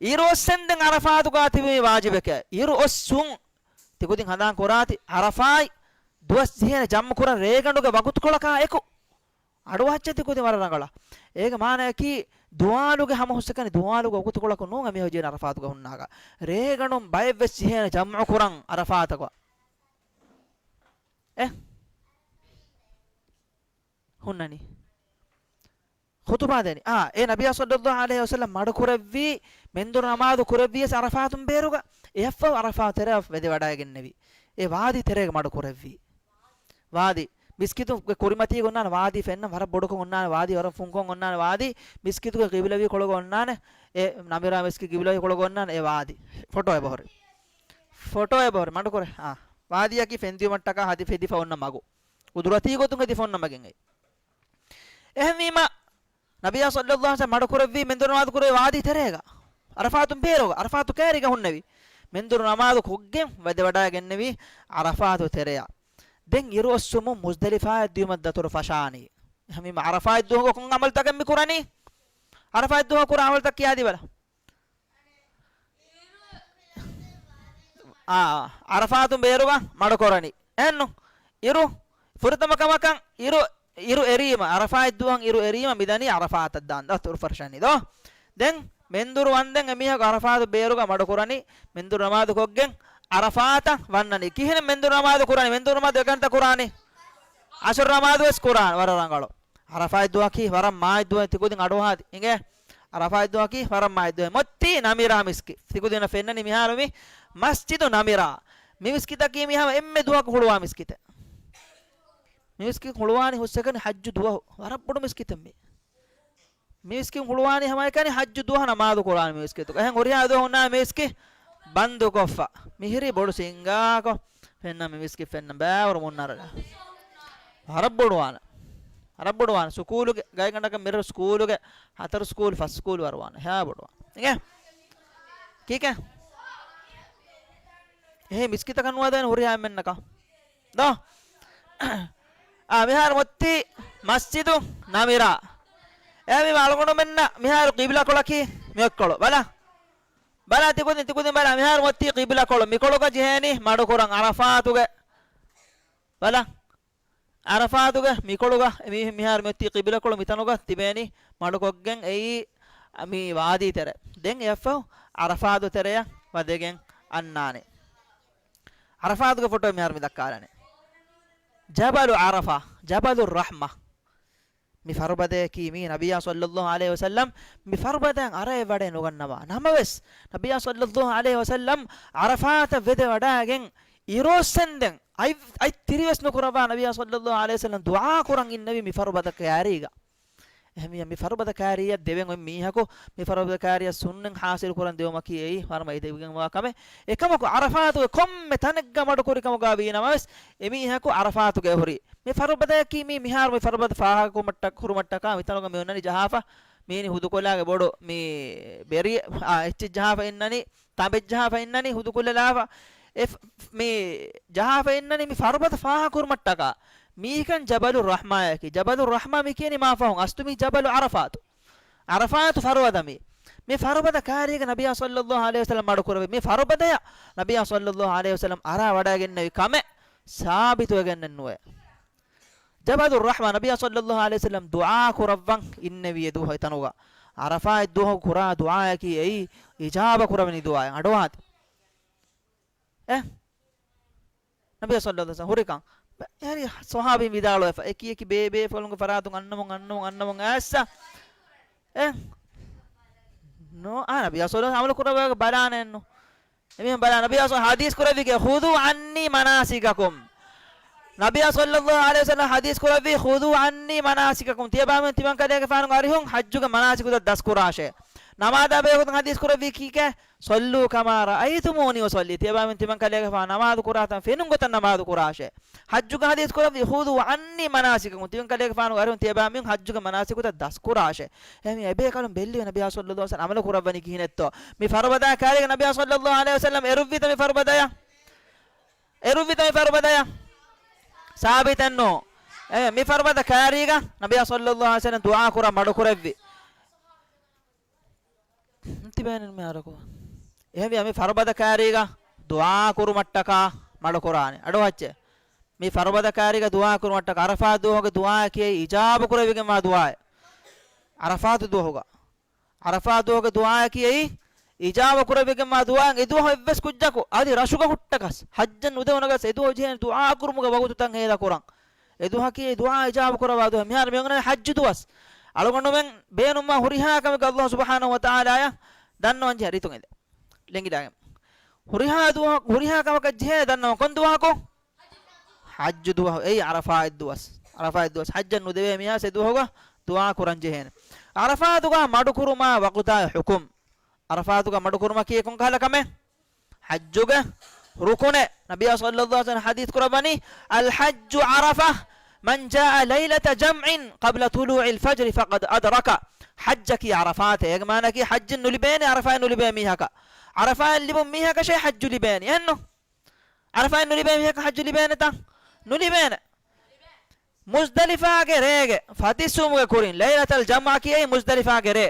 އިރު އޮއްސެންދެން ޢަރަފާތުގަ ތިބުމީ ވާޖިބެކޭ. އިރު އޮއްސުން ތިކުދިން ހަނދާން ކުރާތި ޢަރަފާތް ދުވަސް ޖެހޭނެ ޖަމްޢު ކުރަން ރޭގަނޑުގެ ވަގުތުކޮޅަކާ އެކު. އަޑުއަހައްޗޭ ތިކުދިން ވަރަށް ރަނގަޅަށް. އޭގެ މާނައަކީ ދުވާލުގެ ހަމަ ހުސްއެކަނި ދުވާލުގެ ވަގުތުކޮޅަކު ނޫން އެމީހުން ޖެހޭނެ ޢަރަފާތުގަ ހުންނާކަށް. ރޭގަނޑުން ބައެއްވެސް ޖެހޭނެ ޖަމްޢު ކުރަން ޢަރަފާތުގަ. އެ؟ ހުންނަނީ. ޚުޠުބާ ދޭނީ. އާ، އެ ނަބިއްޔާ ޞައްލައްލާހު ޢަލައިހި ވަސައްލަމް މަޑުކުރެއްވީ، މެންދުރު ނަމާދު ކުރެއްވިޔަސް ޢަރަފާތުން ބޭރުގަ، އެއަށްފަހު ޢަރަފާތު ތެރެއަށް ވެދެވަޑައިގެންނެވި. އެ ވާދީ ތެރޭގަ މަޑުކުރެއްވީ. ވާދީ. މިސްކިތުގެ ކުރިމަތީގަ އޮންނާނެ ވާދީ ފެންނަން، ވަރަށް ބޮޑުކޮށް އޮންނާނެ ވާދީ، ވަރަށް ފުންކޮށް އޮންނާނެ ވާދީ، މިސްކިތުގެ ޤިބްލަވީ ކޮޅުގަ އޮންނާނެ އެ ނަމިރާ މިސްކިތް ޤިބްލަވީ ކޮޅުގަ އޮންނާނެ އެ ވާދީ. ފޮޓޯ އެބަހުރި. ފޮޓޯ އެބަހުރި. މަޑުކުރޭ. އާ. ވާދީއަކީ ފެންދިޔުމަށްޓަކާ ހަދި ފެދިފަ އޮންނަ މަގު. ޤުދުރަތީ ގޮތުން ހެދިފަ އޮންނަ މަގެއް އެއީ. އެހެންވީމަ، ނަބިއްޔާ ޞައްލައްލާހު ޢަލައިހި ވަސައްލަމަ މަޑުކުރެއްވީ މެންދުރު ނަމާދު ކުރެވޭ ވާދީ ތެރޭގަ. ޢަރަފާތުން ބޭރުގަ، ޢަރަފާތު ކައިރީގަ ހުންނެވި. މެންދުރު ނަމާދު ކޮށްގެން ވަދެ ވަޑައިގެންނެވި ޢަރަފާތު ތެރެއަށް. ދެން އިރު އޮއްސުމުން މުޒްދަލިފާއަށް ދިޔުމަށް ދަތުރު ފަށާނީ. އެހެންވީމަ ޢަރަފާތް ދުވަހުގަ ކޮން ޢަމަލުތަކެއް މި ކުރަނީ؟ ޢަރަފާތް ދުވަހު ކުރާ ޢަމަލުތައް ކިޔާދީބަލަ. އާ، ޢަރަފާތުން ބޭރުގަ މަޑުކުރަނީ. އެހެންނު؟ އިރު، ފުރަތަމަ ކަމަކަށް އިރު، އިރު އެރީމަ، ޢަރަފާތް ދުވަހު އިރު އެރީމަ މިދަނީ ޢަރަފާތަށް ދާން ދަތުރު ފަށަނީ ދޯ. ދެން މެންދުރު ވަންދެން އެމީހަކު ޢަރަފާތު ބޭރުގަ މަޑުކުރަނީ، މެންދުރު ނަމާދު ކޮށްގެން ޢަރަފާތަށް ވަންނަނީ. ކިހިނެއް މެންދުރު ނަމާދު ކުރަނީ؟ މެންދުރު ނަމާދު އެކަންތަ ކުރާނީ؟ ޢަޞުރު ނަމާދު ވެސް ކުރާނެ. ވަރަށް ރަނގަޅު. ޢަރަފާތް ދުވަހަކީ ވަރަށް މާތް ދުވަހެއް ތިކުދިން އަޑުއަހާދި. އިނގޭ؟ ޢަރަފާތް ދުވަހަކީ ވަރަށް މާތް ދުވަހެއް. މޮއްތީ ނަމިރާ މިސްކިތް. ތިކުދިންނަށް ފެންނަނީ މިހާރު މި މަސްޖިދު ނަމިރާ. މި މިސްކިތަކީ މި ހަމަ އެންމެ ދުވަހަކު ހުޅުވާ މިސްކިތެއް. މި މިސްކިތް ހުޅުވާނީ ހުސްއެކަނި ޙައްޖު ދުވަހު. ވަރަށް ބޮޑު މިސްކިތެއް މީ. މި މިސްކިތް ހުޅުވާނީ ހަމައެކަނި ޙައްޖު ދުވަހު ނަމާދު ކުރާނެ މި މިސްކިތުގަ. އެހެން ހުރިހާ ދުވަހު ހުންނާނެ މި މިސްކިތް ބަންދުކޮށްފަ. މިހިރީ ބޮޑު ސިންގާކޮށް ފެންނަ މި މިސްކިތް ފެންނަ ބައިވަރު މުންނަރަ. ވަރަށް ބޮޑުވާނެ. ވަރަށް ބޮޑުވާނެ. ސުކޫލުގެ ގައިގަނޑަކަށް މިރަށު ސުކޫލުގެ ހަތަރު ސުކޫލް ފަސް ސުކޫލް ވަރުވާނެ. ހެޔާ ބޮޑުވާނެ. އިނގޭ؟ ކީކޭ؟ އެހެން މިސްކިތަކަށް ނުވަދޭނެ ހުރިހާ އެންމެންނަކަށް. ދޯ؟ އާ، މިހާރު މޮއްތީ މަސްޖިދު ނަމިރާ. އެހެންވީމަ އަޅުގަނޑުމެންނަށް މިހާރު ޤިބްލަކޮޅަކީ މިއޮތްކޮޅު. ބަލަ. ބަލަ ތިކުދިން، ތިކުދިން ބަލަ. މިހާރު މޮއްތީ ޤިބްލަކޮޅު. މިކޮޅުގަ ޖެހޭނީ މަޑުކުރަން ޢަރަފާތުގެ. ބަލަ. ޢަރަފާތުގެ މިކޮޅުގަ މީހުން މިހާރު މިއޮތީ ޤިބްލަކޮޅު މިތަނުގަ ތިބޭނީ މަޑުކޮށްގެން އެއީ މި ވާދީ ތެރެ. ދެން އެއަށްފަހު ޢަރަފާތު ތެރެއަށް ވަދެގެން އަންނާނެ. ޢަރަފާތުގެ ފޮޓޯ މިހާރު މި ދައްކާލަނީ. ޖަބަލު ޢަރަފާ، ޖަބަލު ރަޙްމާ. މި ފަރުބަދަޔަކީ މީ ނަބިއްޔާ ޞައްލައްލާހު ޢަލައިހި ވަސައްލަމް މި ފަރުބަދައަށް އަރައެއް ވަޑައެއް ނުގަންނަވާ. ނަމަވެސް، ނަބިއްޔާ ޞައްލައްލާހު ޢަލައިހި ވަސައްލަމް ޢަރަފާތަށް ވެދެ ވަޑައިގެން އިރުއޮއްސެންދެން އަތް، އަތް ތިރިވެސް ނުކުރައްވާ ނަބިއްޔާ ޞައްލައްލާހު ޢަލައިހި ވަސައްލަމް ދުޢާ ކުރަން އިންނެވީ މި ފަރުބަދަ ކާރީގަ. އެހެންވިޔަ މި ފަރުބަދަ ކާރީއަށް ދެވެން އޮތް މީހަކު މި ފަރުބަދަ ކާރީއަށް ސުންނަތް ޙާޞިލު ކުރަން ދިޔުމަކީ އެއީ ވަރަށް މައިދެވިގެންވާ ކަމެއް. އެކަމަކު ޢަރަފާތުގެ ކޮންމެ ތަނެއްގަ މަޑުކުރި ކަމުގަ ވީ ނަމަވެސް، އެމީހަކު ޢަރަފާތުގަ އެހުރީ. މި ފަރުބަދަޔަކީ މީ މިހާރު މި ފަރުބަދަ ފާހަގަކުރުމަށްޓަ-، ކުރުމަށްޓަކާ މިތަނުގަ މި އޮންނަނީ ޖަހާފަ. މީނި ހުދުކޮލާގެ ބޮޑު މި ބެރި، އާ، އެއްޗެއް ޖަހާފަ އިންނަނީ. ތަނބެއް ޖަހާފަ އިންނަނީ ހުދުކޮށްލާފަ. އެ ފް-، މި ޖަހާފަ އިންނަނީ މި ފަރުބަދަ ފާހަގަކުރުމަށްޓަކާ. މީކަން ޖަބަލު ރަޙްމާޔަކީ. ޖަބަލު ރަޙްމާ މި ކިޔަނީ މާ ފަހުން؟ އަސްލު މީ ޖަބަލު ޢަރަފާތު. ޢަރަފާތު ފަރުބަދަ މީ. މި ފަރުބަދަ ކާރީގަ ނަބިއްޔާ ޞައްލައްލާހު ޢަލައިހި ވަސައްލަމް މަޑުކުރެއްވި. މި ފަރުބަދަޔަށް ނަބިއްޔާ ޞައްލައްލާހު ޢަލައިހި ވަސައްލަމް އަރާ ވަޑައިގެންނެވި ކަމެއް ސާބިތުވެގެންނެއް ނުވޭ. ޖަބަލު ރަޙްމާ ނަބިއްޔާ ޞައްލައްލާހު ޢަލައިހި ވަސައްލަމް ދުޢާ ކުރައްވަން އިންނެވި އެ ދުވަހު އެތަނުގަ. ޢަރަފާތް ދުވަހު ކުރާ ދުޢާއަކީ އެއީ އިޖާބަ ކުރެވެނި ދުޢާއެއް. އަޑުއަހާތި. އެ؟ ނަބިއްޔާ ޞައްލައްލާހު ޢަލައިހި ވަސައްލަމް ހުރިކަން. އެހެނީ ޞަޙާބީން ވިދާޅުވެފަ. އެކި އެކި ބޭބޭފުޅުންގެ ފަރާތުން އަންނަމުން، އަންނަމުން، އަންނަމުން އައިއްސަ. އެ؟ ނޯ، އާ، ނަބިއްޔާ ޞައްލައްލާހު ޢަމަލު ކުރައްވާ ބަލާނެއްނު. އެމީހުން ބަލާ، ނަބިއްޔާ ޞައްލައްލާހު ޙަދީޘް ކުރެއްވީ، "خذوا عني مناسككم." ނަބިއްޔާ ޞައްލައްލާހު ޢަލައިހި ވަސައްލަމް ޙަދީޘް ކުރެއްވީ، "خذوا عني مناسككم." ތިޔަބައިމީހުން ތިމަން ކަލޭގެފާނުގެ އަރިހުން ޙައްޖުގެ މަނާސިކުތައް ދަސްކުރާށޭ. ނަމާދާ ބެހޭގޮތުން ޙަދީޘް ކުރެއްވީ ކީކޭ؟ "صلوا كما رأيتموني أصلي." ތިޔަބައިމީހުން ތިމަން ކަލޭގެފާނު ނަމާދު ކުރާތަން ފެނުން ގޮތަށް ނަމާދު ކުރާށޭ. ޙައްޖުގެ ޙަދީޘް ކުރެއްވީ، "خذوا عني مناسككم." ތިމަން ކަލޭގެފާނުގެ އަރިހުން ތިޔަބައިމީހުން ޙައްޖުގެ މަނާސިކުތައް ދަސްކުރާށޭ. އެހެންވީމަ އެބޭކަލުން ބެއްލިވެ ނަބިއްޔާ ޞައްލައްލާހު ޢަލައިހި ވަސައްލަމް ޢަމަލު ކުރައްވަނީ ކިހިނެއްތޯ؟ މި ފަރުބަދަ ކާރީގަ ނަބިއްޔާ ޞައްލައްލާހު ޢަލައިހި ވަސައްލަމް އެރުއްވީތަ މި ފަރުބަދަޔަށް؟ އެރުއްވީތަ މި ފަރުބަދަޔަށް؟ ސާބިތެއްނު. އެ، މި ފަރުބަދަ ކާރީގަ ނަބިއްޔާ ޞައްލައްލާހު ޢަލައިހި ވަސައްލަމް ދުޢާ ކުރަން މަޑުކުރެއްވި. ތިބޭނެ މި އަރަކު. އެހެންވިޔަ މި ފަރުބަދަ ކާރީގަ ދުޢާ ކުރުމަށްޓަކާ މަޑުކުރާނެ. އަޑުއަހައްޗޭ. މި ފަރުބަދަ ކާރީގަ ދުޢާ ކުރުމަށްޓަކާ ޢަރަފާތު ދުވަހުގެ ދުޢާއަކީ އިޖާބަ ކުރެވިގެންވާ ދުޢާއެއް. ޢަރަފާތު ދުވަހުގަ. ޢަރަފާތު ދުވަހުގެ ދުޢާއަކީ އެއީ އިޖާބަ ކުރެވިގެންވާ ދުޢާއެއް. އެ ދުވަހު އެއްވެސް ކުއްޖަކު އަދި ރަށުގަ ހުއްޓަކަސް ޙައްޖަށް ނުދެވުނަކަސް އެ ދުވަހު ޖެހޭނެ ދުޢާ ކުރުމުގެ ވަގުތުތައް ހޭދަ ކުރަން. އެ ދުވަހަކީ ދުޢާ އިޖާބަ ކުރައްވާ ދުވަހެއް. މިހާރު މި އޮންނަނީ ޙައްޖު ދުވަސް. އަޅުގަނޑުމެން ބޭނުންވާ ހުރިހާ ކަމެއް ﷲ ސުބްޙާނަހޫ ވަތަޢާލާއަށް ދަންނަވަން ޖެހޭ ރިތުން އެދެ. ލެނގިލާގެން. ހުރިހާ ދުވަހަކު، ހުރިހާ ކަމަކަށް ޖެހޭ ދަންނަވަން. ކޮން ދުވަހަކު؟ ޙައްޖު ދުވަހު އެއީ ޢަރަފާތް ދުވަސް. ޢަރަފާތް ދުވަސް ޙައްޖަށް ނުދެވޭ މީހާ އެ ދުވަހުގަ ދުޢާ ކުރަން ޖެހޭނެ. ޢަރަފާތުގަ މަޑުކުރުމާ ވަގުތާ ޙުކުމް. ޢަރަފާތުގަ މަޑުކުރުމަކީ ކޮން ކަހަލަ ކަމެއް؟ ޙައްޖުގެ ރުކުނެއް. ނަބިއްޔާ ޞައްލައްލާހު ޢަލައިހި ވަސައްލަމަ ޙަދީޘް ކުރައްވަނީ، "الحج عرفة، من جاء ليلة جمع قبل طلوع الفجر فقد أدرك." ޙައްޖަކީ ޢަރަފާތެއް. އޭގެ މާނައަކީ ޙައްޖެއް ނުލިބޭނެ ޢަރަފާތް ނުލިބޭ މީހަކަށް. ޢަރަފާތް ލިބުން މީހަކަށޭ ޙައްޖު ލިބޭނީ. އެހެންނު؟ ޢަރަފާތް ނުލިބޭ މީހަކަށް ޙައްޖު ލިބޭނެތަ؟ ނުލިބޭނެ. މުޒްދަލިފާގެ ރޭގެ ފަތިސްވުމުގެ ކުރިން، ލައިލަތަލް ޖަމްޢަ ކިޔައީ މުޒްދަލިފާގެ ރޭ.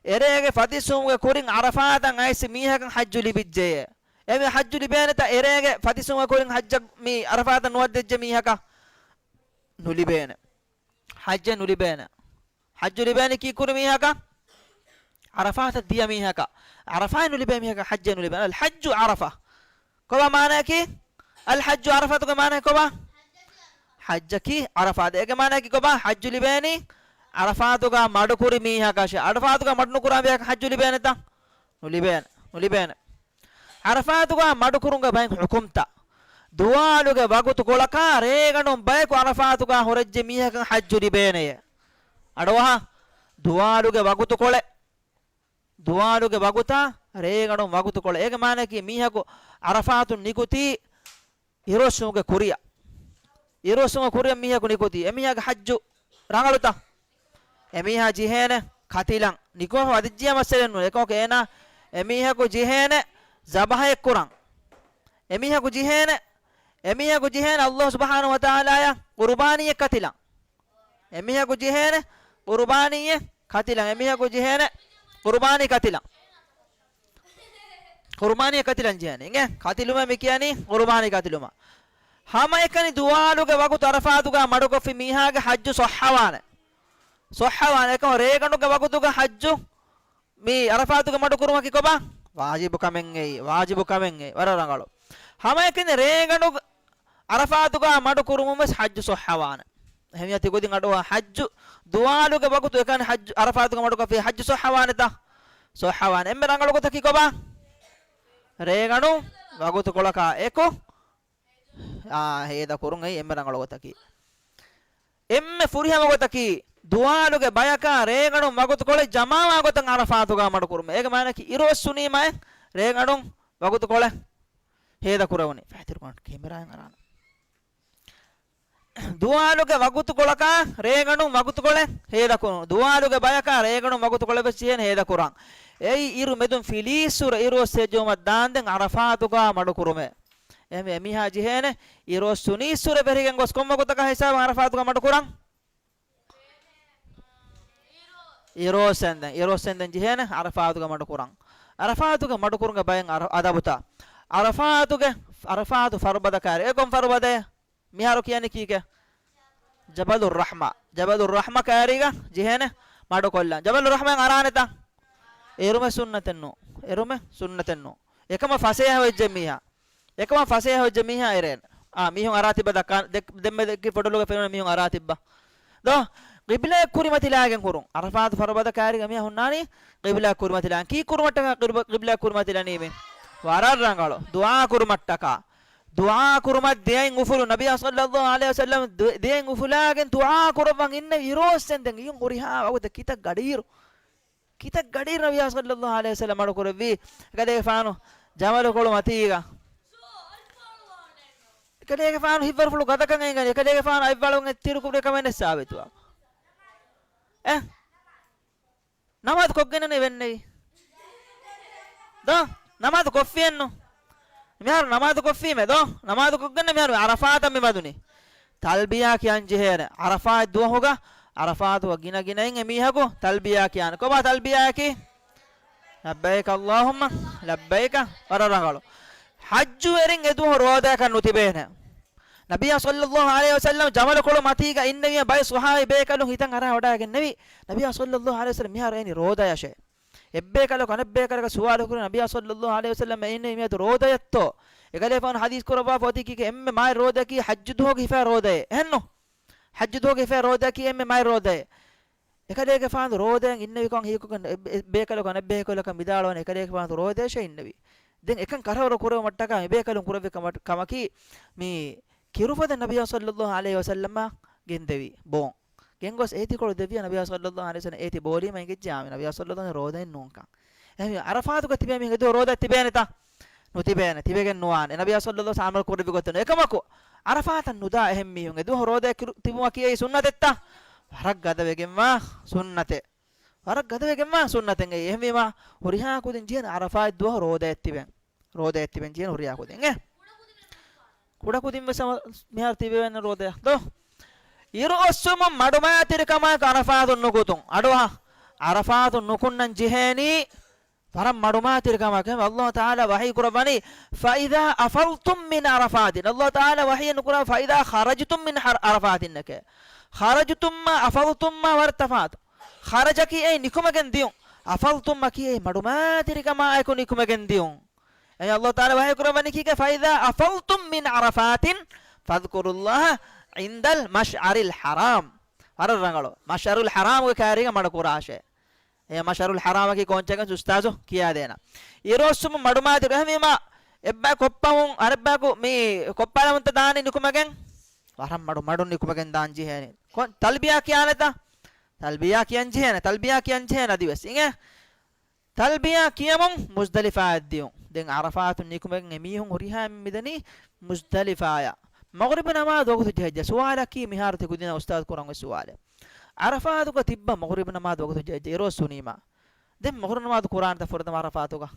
އެރޭގެ ފަތިސްވުމުގެ ކުރިން ޢަރަފާތަށް އައިސް މީހަކަށް ޙައްޖު ލިބިއްޖެޔޭ. އެ ޙައްޖު ލިބޭނެތަ؟ އެރޭގެ ފަތިސްވުމުގެ ކުރިން ޙައްޖަށް މި ޢަރަފާތަށް ނުވައްދެއްޖެ މީހަކަށް؟ ނުލިބޭނެ. ޙައްޖެއް ނުލިބޭނެ. ޙައްޖު ލިބޭނީ ކީއްކުރި މީހަކަށް؟ ޢަރަފާތަށް ދިޔަ މީހަކަށް. ޢަރަފާތް ނުލިބޭ މީހަކަށް ޙައްޖެއް ނުލިބޭނެ. އަލް ޙައްޖު ޢަރަފާ. ކޮބާ މާނައަކީ؟ އަލް ޙައްޖު ޢަރަފާތުގެ މާނަ ކޮބާ؟ ޙައްޖަކީ ޢަރަފާތް. އޭގެ މާނައަކީ ކޮބާ؟ ޙައްޖު ލިބޭނީ ޢަރަފާތުގަ މަޑުކުރި މީހަކަށޭ. ޢަރަފާތުގަ މަޑު ނުކުރާ މީހަކަށް ޙައްޖު ލިބޭނެތަ؟ ނުލިބޭނެ. ނުލިބޭނެ. ޢަރަފާތުގަ މަޑުކުރުމުގެ ބައެއް ޙުކުމްތައް. ދުވާލުގެ ވަގުތުކޮޅަކާ ރޭގަނޑުން ބަޔަކު ޢަރަފާތުގަ ހުރެއްޖެ މީހަކަށް ޙައްޖު ލިބޭނެޔޭ. އަޑުއަހާ، ދުވާލުގެ ވަގުތުކޮޅެއް. ދުވާލުގެ ވަގުތާ ރޭގަނޑުން ވަގުތުކޮޅެއް. އޭގެ މާނައަކީ މީހަކު ޢަރަފާތުން ނިކުތީ އިރުއޮއްސުމުގެ ކުރިއަށް. އިރުއޮއްސުމުގެ ކުރިއަށް މީހަކު ނިކުތީ. އެމީހާގެ ޙައްޖު ރަނގަޅުތަ؟ އެމީހާ ޖެހޭނެ ކަތިލަން. ނިކުމެފަ ވަދެއްޖިޔާ މައްސަލައެއް ނޫން. އެކަމަކު އޭނާ އެމީހަކު ޖެހޭނެ ޒަބަޙައެއް ކުރަން. އެމީހަކު ޖެހޭނެ، އެމީހަކު ޖެހޭނެ ﷲ ސުބްޙާނަހޫ ވަތަޢާލާއަށް ޤުރުބާނީއެއް ކަތިލަން. އެމީހަކު ޖެހޭނެ ޤުރުބާނީއެއް ކަތިލަން. އެމީހަކު ޖެހޭނެ ޤުރުބާނީ ކަތިލަން. ޤުރުބާނީ ކަތިލަން ޖެހޭނެ. އިނގޭ؟ ކަތިލުމޭ މި ކިޔަނީ ޤުރުބާނީ ކަތިލުމަށް. ހަމައެކަނި ދުވާލުގެ ވަގުތު ޢަރަފާތުގަ މަޑުކޮށްފި މީހާގެ ޙައްޖު ޞައްޙަވާނެ. ޞައްޙަވާނެ. އެކަމަ ރޭގަނޑުގެ ވަގުތުގަ ޙައްޖު މި ޢަރަފާތުގަ މަޑުކުރުމަކީ ކޮބާ؟ ވާޖިބު ކަމެއް އެއީ. ވާޖިބު ކަމެއް އެއީ. ވަރަށް ރަނގަޅު. ހަމައެކަނި ރޭގަނޑު ޢަރަފާތުގަ މަޑުކުރުމުން ވެސް ޙައްޖު ޞައްޙަވާނެ. އެހެންވިޔަ ތި ގޮތިން އަޑުއަހާ ޙައްޖު ދުވާލުގެ ވަގުތު އެކަނި ޙައްޖު ޢަރަފާތުގަ މަޑުކޮށްފި ޙައްޖު ޞައްޙަވާނެތަ؟ ޞައްޙަވާނެ. އެންމެ ރަނގަޅު ގޮތަކީ ކޮބާ؟ ރޭގަނޑު ވަގުތުކޮޅަކާ އެކު. އާ، ހޭދަ ކުރުން އެއީ އެންމެ ރަނގަޅު ގޮތަކީ. އެންމެ ފުރިހަމަ ގޮތަކީ، ދުވާލުގެ ބަޔަކާ ރޭގަނޑުން ވަގުތުކޮޅެއް ޖަމާވާ ގޮތަށް ޢަރަފާތުގަ މަޑުކުރުމެއް. އޭގެ މާނައަކީ އިރުއޮއްސުނީމައެއް ރޭގަނޑުން ވަގުތުކޮޅެއް ހޭދަ ކުރެވުނީ. ފައިތިރުކޮން ކެމެރާއިން އަރާނަ. ދުވާލުގެ ވަގުތުކޮޅަކާ ރޭގަނޑުން ވަގުތުކޮޅެއް ހޭދަކުރުން. ދުވާލުގެ ބަޔަކާ ރޭގަނޑުން ވަގުތުކޮޅެއް ވެސް ޖެހޭނެ ހޭދަކުރަން. އެއީ އިރު މެދުން ފިލީއްސުރެ އިރުއޮއްސޭ ޖެހުމަށް ދާންދެން ޢަރަފާތުގަ މަޑުކުރުމެއް. އެހެންވެ އެމީހާ ޖެހޭނެ އިރުއޮއްސުނީއްސުރެ ވެރިގެން ގޮސް ކޮން ވަގުތަކަށް ހިސާބަށް ޢަރަފާތުގަ މަޑުކުރަން؟ އިރުއޮއްސެންދެން، އިރުއޮއްސެންދެން ޖެހޭނެ ޢަރަފާތުގަ މަޑުކުރަން. ޢަރަފާތުގަ މަޑުކުރުމުގެ ބައެއް ޢަރަ-، އަދަބުތައް. ޢަރަފާތުގެ، ޢަރަފާތު ފަރުބަދަ ކައިރި. އެ ކޮން ފަރުބަދައެއް؟ މިހާރު ކިޔަނީ ކީކޭ؟ ޖަބަލުއް ރަޙްމާ. ޖަބަލުއް ރަޙްމާ ކައިރީގަ ޖެހޭނެ މަޑުކޮށްލަން. ޖަބަލުއް ރަޙްމާ އަރާނެތަ؟ އެރުމެއް ސުންނަތެއް ނޫން. އެރުމެއް ސުންނަތެއް ނޫން. އެކަމަށް ފަސޭހަ ވެއްޖެ މީހާ. އެކަމަށް ފަސޭހަ ވެއްޖެ މީހާ އެރޭނެ. އާ، މީހުން އަރާ ތިއްބަ ދައްކާ، ދެ-، ދެންމެ ދެއްކި ފޮޓޯލުގަ ފެނުނު މީހުން އަރާ ތިއްބަ. ދޯ، ޤިބްލާއަށް ކުރިމަތިލާގެން ހުރުން. ޢަރަފާތު ފަރުބަދަ ކައިރީގަ މީހާ ހުންނާނީ ޤިބްލާއަށް ކުރިމަތިލާން. ކީއް ކުރުމަށްޓަކާ ޤިބް-، ޤިބްލާއަށް ކުރިމަތިލަނީމޭ؟ ވަރަށް ރަނގަޅު. ދުޢާ ކުރުމަށްޓަކާ. ދުޢާ ކުރުމަށް ދެއަތް އުފުލު. ނަބިއްޔާ ޞައްލައްލާހު ޢަލައިހި ވަސައްލަމް ދު-، ދެއަތް އުފުލާގެން ދުޢާ ކުރައްވަން އިންނެވި އިރުއޮއްސެންދެން. އިއުން ހުރިހާ ވަގުތެއް ކިތައް ގަޑިއިރު. ކިތައް ގަޑިއިރު ނަބިއްޔާ ޞައްލައްލާހު ޢަލައިހި ވަސައްލަމް މަޑުކުރެއްވީ. އެކަލޭގެފާނު ޖަމަލުކޮޅު މަތީގަ. އެކަލޭގެފާނު ހިތްވަރުފުޅު ގަދަކަން އެނގަނީ. އެކަލޭގެފާނު އަތްވާޅުވުން އެއްތިރިކުރި ކަމެއް ނެއް ސާބިތުވާ. އެ؟ ނަމާދު ކޮށްގެންނޭ ވެންނެވި. ދޯ؟ ނަމާދު ކޮށްފިއެއްނު. މިހާރު ނަމާދު ކޮށްފީމޭ ދޯ؟ ނަމާދު ކޮށްގެންނޭ މިހާރު ޢަރަފާތަށް މި ވަދުނީ. ތަލްބިޔާ ކިޔަން ޖެހޭނެ. ޢަރަފާތް ދުވަހުގަ، ޢަރަފާތުގަ ގިނަ ގިނައިން އެމީހަކު ތަލްބިޔާ ކިޔާނެ. ކޮބާ ތަލްބިޔާއަކީ؟ ލައްބައިކަ އައްލާހުއްމަ ލައްބައިކަ. ވަރަށް ރަނގަޅު. ޙައްޖުވެރިން އެދުވަހު ރޯދައަކަށް ނުތިބޭނެ. ނަބިއްޔާ ޞައްލައްލާހު ޢަލައިހި ވަސައްލަމް ޖަމަލުކޮޅު މަތީގަ އިންނެވި ބައެއް ޞަޙާބީ ބޭކަލުން ހިތަށް އަރާ ވަޑައިގެންނެވި. ނަބިއްޔާ ޞައްލައްލާހު ޢަލައިހި ވަސައްލަމް މިހާރު އެނި ރޯދަޔަށޭ. އެއްބޭކަލަކު އަނެއްބޭކަލަކަށް ސުވާލު ކުރި ނަބިއްޔާ ޞައްލައްލާހު ޢަލައިހި ވަސައްލަމް އެއިންނެވި މިއަދު ރޯދަޔަށްތޯ؟ އެކަލޭގެފާނު ޙަދީޘް ކުރައްވާފަ އޮތީ ކީކޭ؟ އެންމެ މާތް ރޯދައަކީ ޙައްޖު ދުވަހުގެ ހިފާ ރޯދައޭ. އެހެންނު؟ ޙައްޖު ދުވަހުގެ ހިފާ ރޯދައަކީ އެންމެ މާތް ރޯދައޭ. އެކަލޭގެފާނު ރޯދަޔަށް އިންނެވިކަން ހީކުކަން އެ-، އެ-، ބޭކަލަކު އަނެއްބޭކަލަކަށް ވިދާޅުވަނީ އެކަލޭގެފާނު ރޯދަޔަށޭ އިންނެވީ. ދެން އެކަން ކަށަވަރު ކުރެވުމަށްޓަކާ މި ބޭކަލުން ކުރެއްވި ކަމަ-، ކަމަކީ މި ކިރުފަދަ ނަބިޔާ ޞައްލައްލާހު ޢަލައިހި ވަސައްލަމަށް ގެންދެވީ ބޯން. ގެންގޮސް އޭތިކޮޅު ދެއްވިޔާ ނަބިޔާ ޞައްލައްލާހު ޢަލައިހި ވަސައްލަމަ އޭތި ބޯލީމަ އެނގިއްޖެ އާ މި ނަބިޔާ ޞައްލައްލާހު ޢަލައިހި ވަސައްލަމަ ރޯދައެއް ނޫންކަން. އެހެންވީމަ ޢަރަފާތުގަ ތިބޭ މީހުން އެދުވަހު ރޯދައެއް ތިބޭނެތަ؟ ނުތިބޭނެ. ތިބެގެން ނުވާނެ. ނަބިޔާ ޞައްލައްލާހު ޢަމަލު ކުރެއްވި ގޮތުން. އެކަމަކު، ޢަރަފާތަށް ނުދާ އެހެން މީހުން އެދުވަހު ރޯދައެއް ކިރު-، ތިބުމަކީ އެއީ ސުންނަތެއްތަ؟ ވަރަށް ގަދަވެގެންވާ ސުންނަތެއް. ވަރަށް ގަދަވެގެންވާ ސުންނަތެއް އެއީ. އެހެންވީމަ، ހުރިހާ ކުދިން ޖެހޭނެ ޢަރަފާތް ދުވަހު ރޯދައެއް ތިބެން. ރޯދައެއް ތިބެން ޖެހޭނެ ހުރިހާ ކުދިން. އެ؟ ކުޑަ ކުދިން ވެސް މިހާރު ތިބެވޭނެ ރޯދައަށް ދޯ؟ އިރުއޮއްސުމުން މަޑުމައިތިރިކަމާއެކު ޢަރަފާތުން ނުކުތުން. އަޑުއަހަ، ޢަރަފާތުން ނުކުންނަން ޖެހޭނީ ވަރަށް މަޑުމައިތިރިކަމަކަށް. އެހެން ﷲ ތަޢާލާ ވަޙީ ކުރައްވަނީ، "فإذا أفضتم من عرفات." ﷲ ތަޢާލާ ވަޙީ ނުކުރާ، "فإذا خرجتم من عر-، عرفات" އިންނެކޭ. "خرجتم" މާ "أفضتم" މާ ވަރަށް ތަފާތު. ޚަރަޖަކީ އެއީ ނިކުމެގެން ދިޔުން. އަފަޟްތުމް އަކީ އެއީ މަޑުމައިތިރިކަމާއެކު ނިކުމެގެން ދިޔުން. އެ ﷲ ތަޢާލާ ވަޙީ ކުރައްވަނީ ކީކޭ؟ "فإذا أفضتم من عرفات فاذكروا الله عند المشعر الحرام." ވަރަށް ރަނގަޅު. މަޝްޢަރުލް ޙަރާމްގެ ކާރީގަ މަޑު ކުރާށޭ. އެ މަޝްޢަރުލް ޙަރާމަކީ ކޯންޗެއްގެ އުސްތާޒު ކިޔާދޭނަ. އިރުއޮއްސުމުން މަޑުމައިތިރި. އެހެންވީމަ، އެއްބަޔަކު ކޮއްޕަމުން، އަނެއްބަޔަކު މި ކޮއްޕާލަމުންތަ ދާނީ ނިކުމެގެން؟ ވަރަށް މަޑު، މަޑުން ނިކުމެގެން ދާން ޖެހޭނެ. ކޮން ތަލްބިޔާ ކިޔާނެތަ؟ ތަލްބިޔާ ކިޔަން ޖެހޭނެ، ތަލްބިޔާ ކިޔަން ޖެހޭނެ އަދިވެސް. އިނގޭ؟ ތަލްބިޔާ ކިޔަމުން މުޒްދަލިފާއަށް ދިޔުން. ދެން ޢަރަފާތުން ނިކުމެގެން އެމީހުން ހުރިހާ މިދަނީ މުޒްދަލިފާއަށް. މަޣްރިބު ނަމާދު ވަގުތު ޖެހިއްޖެ. ސުވާލަކީ މިހާރު ތި ކުދިންނަށް އުސްތާޛު ކުރަން އޮތް ސުވާލެއް. ޢަރަފާތުގަ ތިއްބަ މަޣްރިބު ނަމާދު ވަގުތު ޖެހިއްޖެ. އިރުއޮއްސުނީމަ. ދެން މަޣްރިބު ނަމާދު ކުރާނެތަ ފުރަތަމަ ޢަރަފާތުގަ؟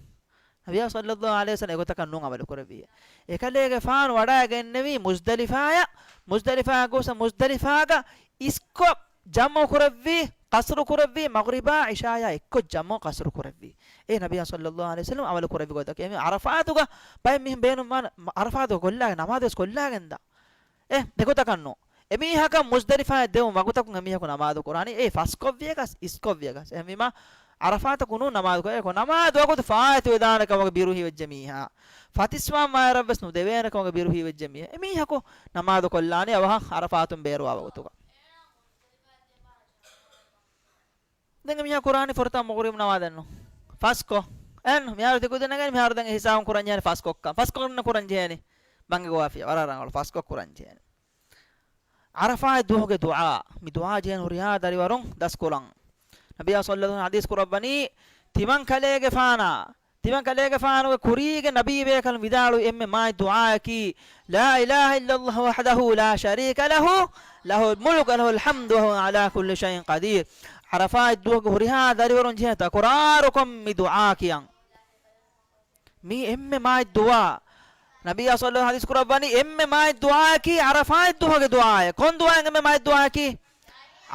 ނަބިޔާ ޞައްލައްލާހު ޢަލައިހި ވަސައްލަމަ އެގޮތަކަށް ނޫން ޢަމަލު ކުރެއްވިއޭ. އެކަލޭގެފާނު ވަޑައިގެންނެވީ މުޒްދަލިފާއަށް، މުޒްދަލިފާ ގޮސް މުޒްދަލިފާގަ އިސްކޮށް ޖަމްޢު ކުރެއްވީ، ޤަޞްރު ކުރެއްވީ، މަޣްރިބާ ޢިޝާޔާ އެއްކޮށް ޖަމްޢު ޤަޞްރު ކުރެއްވީ. އެ ނަބިޔާ ޞައްލައްލާހު ޢަލައިހި ވަސައްލަމަ ޢަމަލު ކުރެއްވި ގޮތަކީ. އެމީ ޢަރަފާތުގަ ބައެއް މީހުން ބޭނުންވާނެ، ޢަރަފާތުގަ ކޮށްލާގެން، ނަމާދުވެސް ކޮށްލާގެންދާ. އެ ދެގޮތަކަށް ނޫން. އެމީހަކަށް މުޒްދަލިފާއަށް ދެވުން ވަގުތަކުން އެމީހަކު ނަމާދު ކުރާނީ އެ ފަސްކޮށްވިޔަކަސް، އިސްކޮށްވިޔަކަސް. އެހެންވީމަ، ޢަރަފާތަކު ނޫން ނަމާދު ކުރޭ. އެކޮށް ނަމާދު ވަގުތު ފާއިތުވެދާނެ ކަމުގެ ބިރު ހީވެއްޖެ މީހާ. ފަތިސްވާން ވާއިރަށްވެސް ނުދެވޭނެ ކަމުގެ ބިރު ހީވެއްޖެ މީހާ. އެމީހަކު ނަމާދު ކޮށްލާނީ އަވަހަށް ޢަރަފާތުން ބޭރުވާ ވަގުތުގަ. ދެން މީހާ ކުރާނީ ފުރަތަމަ މަޣްރިބު ނަމާދެއްނު. ފަސްކޮށް. އެން މިހާރު ތި ކުދިންނަށް މިހާރު ދެން ހިސާބު ކުރަން ޖެހޭނެ ފަސްކޮށްކަން. ފަސްކޮށް ކުރަން ޖެހޭނީ. ބަންގި ގޮވާފިޔާ. ވަރަށް ރަނގަޅު ފަސްކޮށް ކުރަން ޖެހޭނެ. ޢަރަފާތް ދުވަހުގެ ދުޢާ. މި ދުޢާ ޖެހޭނެ ހުރިހާ ދަރިވަރުން ދަސްކުރަން. ނަބިޔާ ޞައްލައްލާހު ޢަލައިހި ވަސައްލަމަ ޙަދީޘް ކުރައްވަނީ، ތިމަން ކަލޭގެފާނާ، ތިމަން ކަލޭގެފާނުގެ ކުރީގެ ނަބީ ބޭކަލުން ވިދާޅުވި އެންމެ މާތް ދުޢާއަކީ، "لا إله إلا الله وحده لا شريك له، له الملك وله الحمد وهو على كل شيء قدير." ޢަރަފާތް ދުވަހުގެ ހުރިހާ ދަރިވަރުން ޖެހޭ ތަކުރާރުކޮށް މި ދުޢާ ކިޔަން. މީ އެންމެ މާތް ދުޢާ. ނަބިއްޔާ ޞައްލައްލާހު ޢަލައިހި ވަސައްލަމަ ޙަދީޘް ކުރައްވަނީ އެންމެ މާތް ދުޢާއަކީ ޢަރަފާތް ދުވަހުގެ ދުޢާއޭ. ކޮން ދުޢާއެއް އެންމެ މާތް ދުޢާއަކީ؟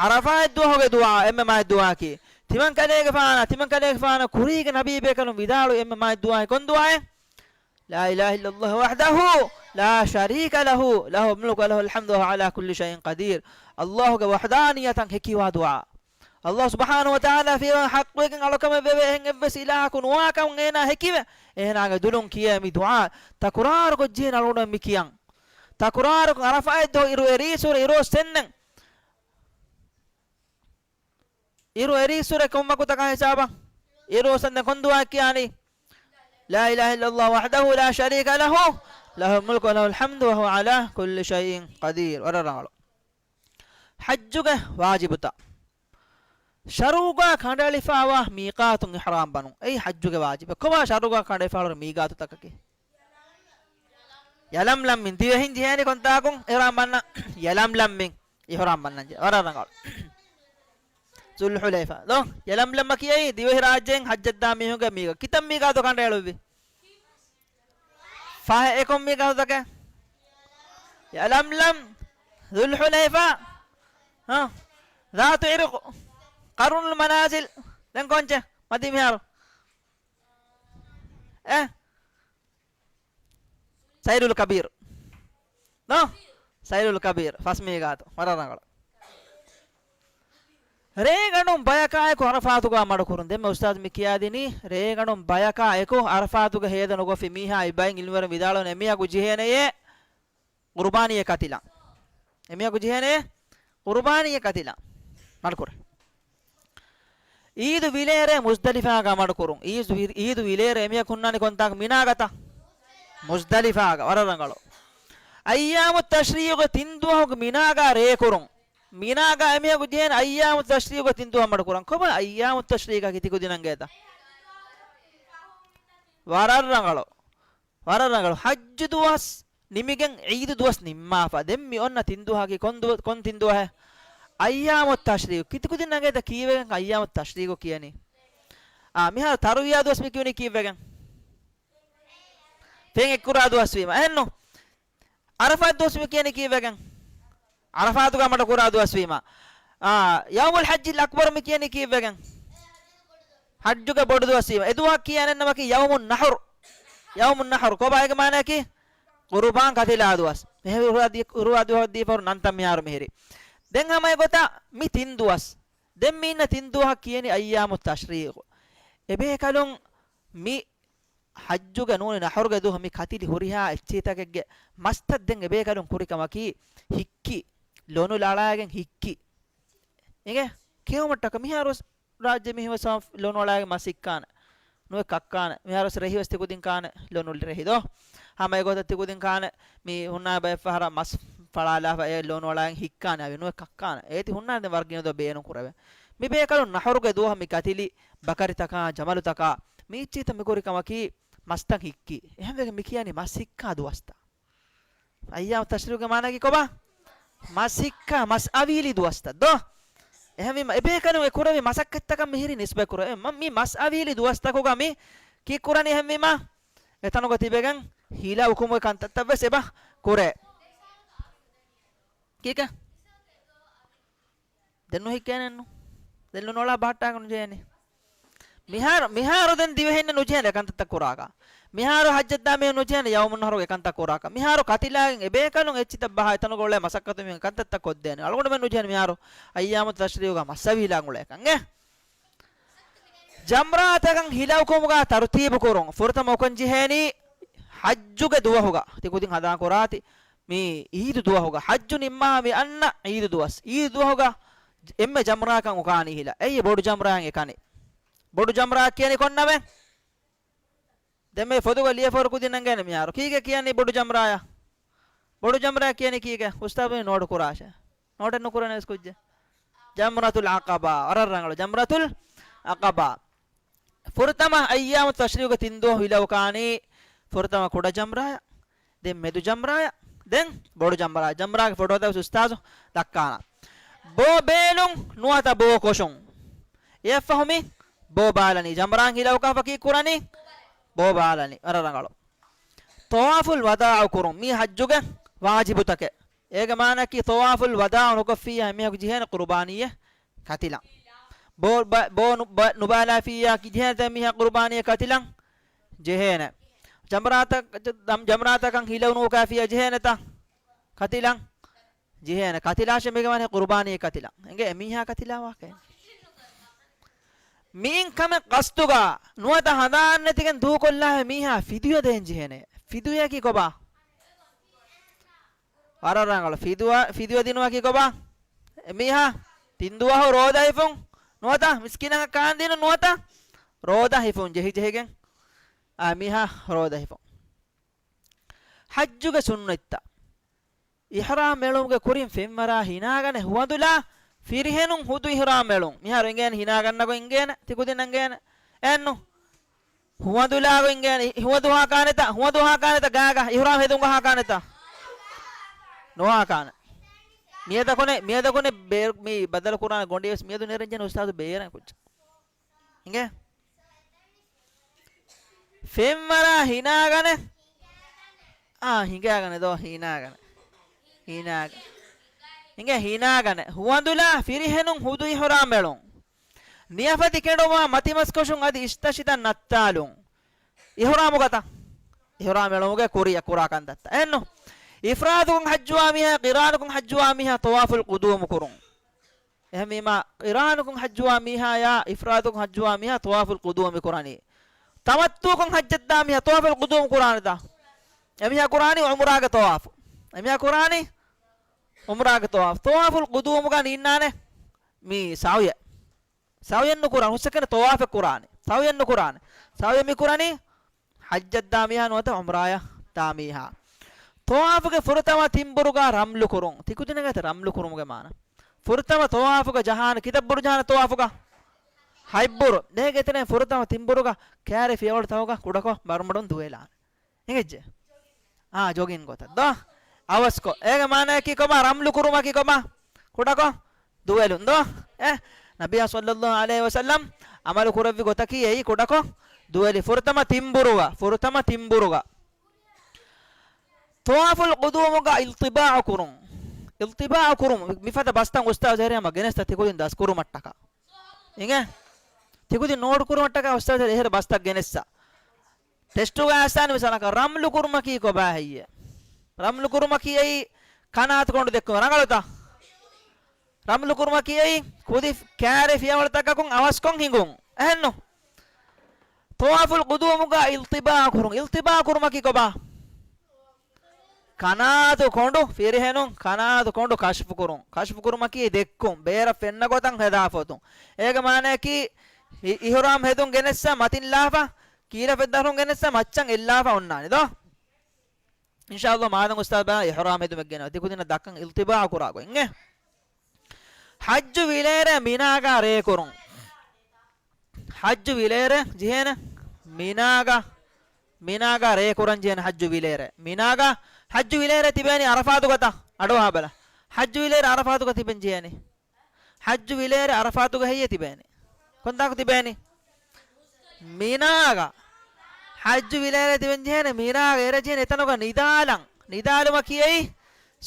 ޢަރަފާތް ދުވަހުގެ ދުޢާ އެންމެ މާތް ދުޢާއަކީ. ތިމަން ކަލޭގެފާނާ، ތިމަން ކަލޭގެފާނަށް ކުރީގެ ނަބީ ބޭކަލުން ވިދާޅުވި އެންމެ މާތް ދުޢާއެއް ކޮން ދުޢާއެއް؟ لا إله إلا الله وحده لا شريك له، له الملك وله الحمد وهو على كل شيء قدير. ﷲ ގެ ވަޙްދާނިއްޔަތަށް ހެކިވާ ދުޢާ. ﷲ ސުބްޙާނަހޫ ވަތަޢާލާ ފިޔަވަން ޙައްޤުވެގެން އަޅުކަމެއް ވެވޭ އެހެން އެއްވެސް އިލާހަކު ނުވާކަމުން އޭނާ ހެކިވެ، އޭނާގެ ދުލުން ކިޔޭ މި ދުޢާ. ތަކުރާރުކޮށް ޖެހޭނެ އަޅުގަނޑުމެން މި ކިޔަން. ތަކުރާރުކޮށް ޢަރަފާތް ދުވަހު އިރު އެރީއްސުރެ އިރު އޮއްސެންދެން. އިރު އެރީއްސުރެ ކޮން ވަގުތަކާ ހިސާބަށް؟ އިރު އޮއްސެންދެން ކޮން ދުޢާއެއް ކިޔާނީ؟ لا إله إلا الله وحده لا شريك له، له الملك وله الحمد وهو على كل شيء قدير. ވަރަށް ރަނގަޅު. ޙައްޖުގެ ވާޖިބުތައް. ޝަރުޢުގަ ކަނޑައެޅިފައިވާ މީޤާތުން އިޙްރާމް ބަނުން. އެއީ ޙައްޖުގެ ވާޖިބެއް. ކޮބާ ޝަރުޢުގަ ކަނޑައެޅިފައިވާ މީޤާތުތަކަކީ؟ ޔަލަމްލަމް މިން ދިވެހިން ޖެހޭނީ ކޮންތާކުން އިޙްރާމް ބަންނަ؟ ޔަލަމްލަމް މިން އިޙްރާމް ބަންނަން ޖެހޭ. ވަރަށް ރަނގަޅު. ޒުލްޙުލައިފާ. ދޯ؟ ޔަލަމްލަމް ކިޔައީ ދިވެހިރާއްޖޭން ޙައްޖަށްދާ މީހުންގެ މީގަ. ކިތައް މީގާތު ކަނޑައެޅުއްވި؟ ފަހެ އެކޮން މީގާތުތަކެއް؟ ޔަލަމްލަމް، ޒުލްޙުލައިފާ، ހަ؟ ޒާތު ޢިރުޤު، ޤަރުނުލް މަނާޒިލް. ދެން ކޮންޗެއް؟ މަތީ މިހާރު. އެ؟ ސައިލުލް ކަބީރު. ނޯ؟ ސައިލުލް ކަބީރު. ފަސް މީގާތު. ވަރަށް ރަނގަޅު. ރޭގަނޑުން ބަޔަކާއެކު ޢަރަފާތުގަ މަޑުކުރުން. ދެންމެ އުސްތާޛު މި ކިޔާދިނީ ރޭގަނޑުން ބަޔަކާއެކު ޢަރަފާތުގަ ހޭދަ ނުގޮފި މީހާ އެއްބައިން ޢިލްމުވެރިން ވިދާޅުވަނީ އެމީހަކު ޖެހޭނެޔޭ ޤުރުބާނީއެއް ކަތިލަން. އެމީހަކު ޖެހޭނެ ޤުރުބާނީއެއް ކަތިލަން. މަޑުކުރޭ. ޢީދު ވިލޭރޭ މުޒްދަލިފާގަ މަޑުކުރުން. ޢީދު ވި-، ޢީދު ވިލޭރޭ އެމީހަކު ހުންނާނީ ކޮންތާކު؟ މިނާގަތަ؟ މުޒްދަލިފާގަ. ވަރަށް ރަނގަޅު. އައްޔާމު ތަޝްރީގުގެ ތިން ދުވަހުގެ މިނާގާ ރޭ ކުރުން. މިނާގާ އެމީހަކު ޖެހޭނެ އައްޔާމު ތަޝްރީގުގެ ތިން ދުވަހު މަޑު ކުރަން. ކޮބާ އައްޔާމު ތަޝްރީގަކީ ތިކުދިންނަށް އެނގޭތަ؟ ވަރަށް ރަނގަޅު. ވަރަށް ރަނގަޅު. ޙައްޖު ދުވަސް ނިމިގެން ޢީދު ދުވަސް ނިންމާފަ. ދެން މި އޮންނަ ތިން ދުވަހަކީ ކޮން ދުވަ-، ކޮން ތިން ދުވަހެއް؟ އައްޔާމު ތަޝްރީގު. ތިކުދިންނަށް އެނގޭތަ ކީއްވެގެން އައްޔާމު ތަޝްރީގު ކިޔަނީ؟ އާ، މިހާރު ތަރުވިޔާ ދުވަސް މި ކިޔުނީ ކީއްވެގެން؟ ފެން އެއްކުރާ ދުވަސް ވީމަ. އެހެންނު؟ ޢަރަފާތް ދުވަސް މި ކިޔަނީ ކީއްވެގެން؟ ޢަރަފާތުގަ މަޑު ކުރާ ދުވަސް ވީމަ. އާ، ޔައުމުލް ޙައްޖިލް އަކްބަރު މި ކިޔަނީ ކީއްވެގެން؟ ޙައްޖުގެ ބޮޑު ދުވަސް ވީމަ. އެ ދުވަހަށް ކިޔަނީ ނަމަކީ ޔައުމުން ނަޙުރު. ޔައުމުން ނަޙުރު. ކޮބާ އޭގެ މާނައަކީ؟ ޤުރުބާން ކަތިލާ ދުވަސް. މިހެން ހުރުވާ ދި-، ހުރުވާ ދުވަހަށް ދީފަ ނަންތައް މިހާރު މިހިރީ. ދެން ހަމަ އެގޮތަށް މި ތިން ދުވަސް. ދެން މި އިންނަ ތިން ދުވަހަށް ކިޔަނީ އައްޔާމު ތަޝްރީގު. އެބޭކަލުން މި ޙައްޖުގެ ނޫނީ ނަޙުރުގެ ދުވަހު މި ކަތިލި ހުރިހާ އެއްޗިތަކެއްގެ މަސްތައް ދެން އެބޭކަލުން ކުރި ކަމަކީ ހިއްކި، ލޮނުލަޅާގެން ހިއްކި. އިނގޭ؟ ކިޔުމަށްޓަކަ މިހާރުވެސް ރާއްޖެ މީހުން ވެސް ލޮނުއަޅާގެން މަސް ހިއްކާނެ. ނުވެ ކައްކާނެ. މިހާރުވެސް ރެހިވެސް ތިކުދިން ކާނެ ލޮނު ރެހި ދޯ. ހަމަ އެގޮތަށް ތިކުދިން ކާނެ މި ހުންނާ ބައެއް ފަހަރަށް މަސް ފަޅާލާފަ އެ ލޮނުއަޅާގެން ހިއްކާނެ އަވި ނުވެ ކައްކާނެ. އޭތި ހުންނާނެ ދެން ވަރަށް ގިނަ ދޯ ބޭނުން ކުރެވޭ. މި ބޭކަލުން ނަޙުރުގެ ދުވަހު މި ކަތިލި ބަކަރިތަކާ، ޖަމަލުތަކާ، މީއްޗިތައް މި ކުރި ކަމަކީ މަސްތައް ހިއްކި. އެހެންވެގެން މި ކިޔަނީ މަސް ހިއްކާ ދުވަސްތައް. އައްޔާމު ތަޝްރީގުގެ މާނައަކީ ކޮބާ؟ މަސް ހިއްކާ، މަސް އަވީލި ދުވަސްތައް ދޯ؟ އެހެންވީމަ އެބޭކަލުން އެ ކުރެވި މަސައްކަތްތަކަށް މިހިރީ ނިސްބަތް ކުރެވޭ. މަ-، މި މަސް އަވީލި ދުވަސްތަކުގަ މި ކީއްކުރަނީ އެހެންވީމަ؟ އެތަނުގަ ތިބެގެން ހިލަ އުކުމުގެ ކަންތައްތައްވެސް އެބަ ކުރޭ. ކީކޭ؟ ދެން ނުހިއްކޭނެއްނު. ދެން ނުނޮޅާ ބަހައްޓާގެ ނުޖެހޭނެ. މިހާރު، މިހާރު ދެން ދިވެހިންނެއް ނުޖެހޭނެ އެކަންތައްތައް ކުރާކަށް. މިހާރު ޙައްޖަށްދާ މީހުން ނުޖެހޭނެ ޔައުމުން ނަޙްރު އެކަންތައް ކުރާކަށް. މިހާރު ކަތިލާގެން އެބޭކަލުން އެއްޗިތައް ބަހާ އެތަނުގަ އުޅޭ މަސައްކަތު މީހުން ކަންތައްތައް ކޮށްދޭނެ. އަޅުގަނޑުމެން ނުޖެހޭނެ މިހާރު އައްޔާމު ތަޝްރީގުގަ މަސް އަވީލާން އުޅޭކަން އެ. ޖަމްރާތަކަށް ހިލަ އުކުމުގަ ތަރުތީބު ކުރުން. ފުރަތަމަ އުކަން ޖެހޭނީ ޙައްޖުގެ ދުވަހުގަ. ތި ކުދިން ހަނދާން ކުރާތި. މި ޢީދު ދުވަހުގަ ޙައްޖު ނިންމާ މި އަންނަ ޢީދު ދުވަސް. ޢީދު ދުވަހުގަ އެންމެ ޖަމްރާކަން އުކާނީ ހިލަ. އެއީ ބޮޑު ޖަމްރާއިން އެކަނި. ބޮޑު ޖަމްރާ ކިޔަނީ ކޮންނަމެ؟ ދެން މި ފޮދުގަ ލިޔެފަ ހުރި ކުދިންނަށް އެނގޭނެ މިހާރު. ކީކޭ ކިޔަނީ ބޮޑު ޖަމްރާޔަށް؟ ބޮޑު ޖަމްރާ ކިޔަނީ ކީކޭ؟ އުސްތާޛު ނޯޓު ކުރާށޭ. ނޯޓެއް ނުކުރަނީ ވެސް ކުއްޖެއް. ޖަމްރަތުލް ޢަޤަބާ. ވަރަށް ރަނގަޅު. ޖަމްރަތުލް ޢަޤަބާ. ފުރަތަމަ އައްޔާމު ތަޝްރީގުގެ ތިން ދުވަހު ހިލަ އުކާނީ ފުރަތަމަ ކުޑަ ޖަމްރާޔަށް، ދެން މެދު ޖަމްރާޔަށް، ދެން ބޮޑު ޖަމްރާ. ޖަމްރާގެ ފޮޓޯތައް ވެސް އުސްތާޛު ދައްކާނަން. ބޯ ބޭލުން ނުވަތަ ބޯ ކޮށުން. އެއަށްފަހު މި ބޯ ބާލަނީ. ޖަމްރާއިން ހިލަ އުކާފަ ކީއްކުރަނީ؟ ބޯ ބާލަނީ. ވަރަށް ރަނގަޅު. ޠަވާފުލް ވަދާޢު ކުރުން. މީ ޙައްޖުގެ ވާޖިބުތަކެއް. އޭގެ މާނައަކީ ޠަވާފުލް ވަދާޢު ނުކޮށްފިއްޔާ އެމީހަކު ޖެހޭނެ ޤުރުބާނީއެއް ކަތިލަން. ބޯ، ބަ-، ބޯ ނު-، ބަ-، ނުބާލާފިއްޔާ ކި ޖެހޭނެތަ އެމީހާ ޤުރުބާނީއެއް ކަތިލަން؟ ޖެހޭނެ. ޖަމްރާތަ-، ޖަމް-، ޖަމްރާތަކަށް ހިލަ ނުއުކާފިއްޔާ ޖެހޭނެތަ؟ ކަތިލަން؟ ޖެހޭނެ. ކަތިލާށޭ މީގެ މާނަ ޤުރުބާނީ ކަތިލަން. އެނގޭ އެމީހާ ކަތިލާ ވާކައެއް. މިއިން ކަމެއް ޤަޞްދުގަ ނުވަތަ ހަނދާން ނެތިގެން ދޫކޮށްލާފަ މީހާ ފިދުޔަ ދޭން ޖެހޭނެ. ފިދުޔައަކީ ކޮބާ؟ ވަރަށް ރަނގަޅު. ފިދުވަ-، ފިދުވަ ދިނުމަކީ ކޮބާ؟ އެމީހާ ތިން ދުވަހު ރޯދަ ހިފުން ނުވަތަ މިސްކީނަކަށް ކާންދިނުން ނުވަތަ ރޯދަ ހިފުން ޖެހި ޖެހިގެން އެމީހާ ރޯދަ ހިފުން. ޙައްޖުގެ ސުންނަތްތައް. އިޙްރާމް އެޅުމުގެ ކުރިން ފެންވަރާ ހިނާގަނެ ހުވަނދުލާ ފިރިހެނުން ހުދު އިޙްރާމް އެޅުން. މިހާރު އިނގޭނެ ހިނާގަންނަ ގޮތް އިނގޭނެ. ތިކުދިންނަށް އިނގޭނެ. އެއްނު. ހުވަނދުލާގޮތް އިނގޭނެ، ހުވަނދު ހާކާނެތަ؟ ހުވަނދު ހާކާނެތަ؟ ގާގަ އިޙްރާމް ހެދުން ހާކާނެތަ؟ ނުހާކާނެ. މިއަދަކުނެ، މިއަދަކުނެ ބޭ-، މި ބަދަލު ކުރާނެ ގޮނޑިވެސް މިއަދު ނެރެންޖެހޭނެ އުސްތާޛު ބޭރަށް ކުއްޖާ. އިނގޭ؟ ފެންވަރާ ހިނާގަނެ. އާ، ހިނގާގަނެ ދޯ، ހީނާގަނެ. ހީނާގަ-، އިނގޭ ހީނާގަނެ. ހުވަނދުލާ ފިރިހެނުން ހުދު އިޙްރާމް އެޅުން. ނިޔަފަތި ކެނޑުމާ މަތިމަސްކޮށުން އަދި އިޝްތަށިތައް ނައްތާލުން. އިޙްރާމުގަތަ؟ އިޙްރާމް އެޅުމުގެ ކުރިއަށް ކުރާ ކަންތައްތައް. އެއްނު. އިފްރާދުކޮށް ޙައްޖުވާ މީހާ، ޤިރާނުކޮށް ޙައްޖުވާ މީހާ ޠަވާފުލް ޤުދޫމު ކުރުން. އެހެންވީމާ، ޤިރާނުކޮށް ޙައްޖުވާ މީހާޔާ، އިފްރާދުކޮށް ޙައްޖުވާ މީހާ ޠަވާފުލް ޤުދޫމު މި ކުރަނީ. ތަމައްތުޢުކޮށް ޙައްޖަށްދާ މީހާ ޠަވާފުލް ޤުދޫމު ކުރާނެތަ؟ އެމީހާ ކުރާނީ ޢުމްރާގެ ޠަވާފު. އެމީހާ ކުރާނީ ޢުމްރާގެ ޠަވާފު. ޠަވާފުލް ޤުދޫމުގަ ނީންނާނެ މި ސަޢުޔެއް. ސަޢުޔެއް ނުކުރާނެ. ހުސެކެން ޠަވާފެއް ކުރާނެ. ސަޢުޔެއް ނުކުރާނެ. ސަޢުޔެއް މި ކުރަނީ ޙައްޖަށްދާ މީހާ ނުވަތަ ޢުމްރާޔަށް ދާ މީހާ. ޠަވާފުގެ ފުރަތަމަ ތިންބުރުގަ ރަމްލު ކުރުން. ތިކުދިންނަށް ރަމްލު ކުރުމުގެ މާނަ. ފުރަތަމަ ޠަވާފުގަ ޖަހާނެ ކިތައް ބުރު ޖަހާނެ ޠަވާފުގަ؟ ހަތް ބުރު. ދޭގެތެރެ ފުރަތަމަ ތިންބުރުގަ ކާރި ފިޔަވަޅުތަކުގަ ކުޑަކޮށް ބަރުމަޑުން ދުވެލާނެ. އެނގެއްޖެ؟ އާ، ޖޮގިން ގޮތަށް ދޯ. އަވަސްކޮށް. އޭގެ މާނައަކީ ކޮބާ؟ ރަމްލު ކުރުމަކީ ކޮބާ؟ ކުޑަކޮށް ދުވެލުން ދޯ. އެ، ނަބިޔާ ޞައްލައްލާހު ޢަލައިހި ވަސައްލަމް ޢަމަލު ކުރެއްވި ގޮތަކީ އެއީ ކުޑަކޮށް ދުވެލި. ފުރަތަމަ ތިންބުރުގަ، ފުރަތަމަ ތިންބުރުގަ. ޠަވާފުލް ޤުދޫމުގަ އިލްތިބާޢު ކުރުން. އިލްތިބާޢު ކުރުން. މިފަދަ ބަސްތައް އުސްތާޛު ހެރިހަމަ ގެނެސްތަ ތިކުދިން ދަސްކުރުމަށްޓަކާ. އިނގޭ؟ ތިކުދިން ނޯޓް ކުރުމަށްޓަކާ އުސްތާޛު ހެރި އެހެރަ ބަސްތައް ގެނެއްސަ. ޓެސްޓުގަ އައިސާން މިސާލަކަށް ރަމްލު ކުރުމަކީ ކޮބާ ހެއްޔޭ؟ ރަމްލު ކުރުމަކީ އެއީ ކަނާތު ކޮނޑު ދެއްކުމެއް ރަނގަޅުތަ؟ ރަމްލު ކުރުމަކީ އެއީ ކުދި ކާރި ފިޔަވަޅުތަކަކުން އަވަސްކޮށް ހިނގުން. އެހެންނު؟ ޠަވާފުލް ޤުދޫމުގަ އިލްތިބާޢު ކުރުން. އިލްތިބާޢު ކުރުމަކީ ކޮބާ؟ ކަނާތު ކޮނޑު ފިރިހެނުން، ކަނާތު ކޮނޑު ކަޝްފު ކުރުން. ކަޝްފު ކުރުމަކީ ދެއްކުން، ބޭރަށް ފެންނަ ގޮތަށް ހެދާ ފޮތުން. އޭގެ މާނައަކީ އި-، އިޙްރާމް ހެދުން ގެނެއްސަ މަތިން ލާފަ، ކީރަ ފެއްދަހުން ގެނެއްސަ މައްޗަށް އެއްލާފަ އޮންނާނެ ދޯ. އިންޝާﷲ މާދަން އުސްތާޛު ބާ އިޙްރާމް ހެދުމެއް ގެނަ ތިކުދިންނަށް ދައްކަން އިލްތިބާޢު ކުރާ ގޮތް. އެ ޙައްޖު ވިލޭރޭ މިނާގަ ރޭ ކުރުން. ޙައްޖު ވިލޭރޭ ޖެހޭނެ މިނާގަ، މިނާގަ ރޭ ކުރަން ޖެހޭނެ ޙައްޖު ވިލޭރޭ. މިނާގަ ޙައްޖު ވިލޭރޭ ތިބޭނީ ޢަރަފާތުގަތަ؟ އަޑުއަހާބަލަ. ޙައްޖު ވިލޭރޭ ޢަރަފާތުގަ ތިބެން ޖެހޭނީ. ޙައްޖު ވިލޭރޭ ޢަރަފާތުގަ ހެއްޔޭ ތިބޭނީ؟ ކޮންތާކު ތިބޭނީ؟ މިނާގަ. ޙައްޖު ވިލޭރޭ ތިބެން ޖެހޭނެ މިނާގަ އެރަ ޖެހޭނެ އެތަނުގަ ނިދާލަން. ނިދާލުމަކީ އެއީ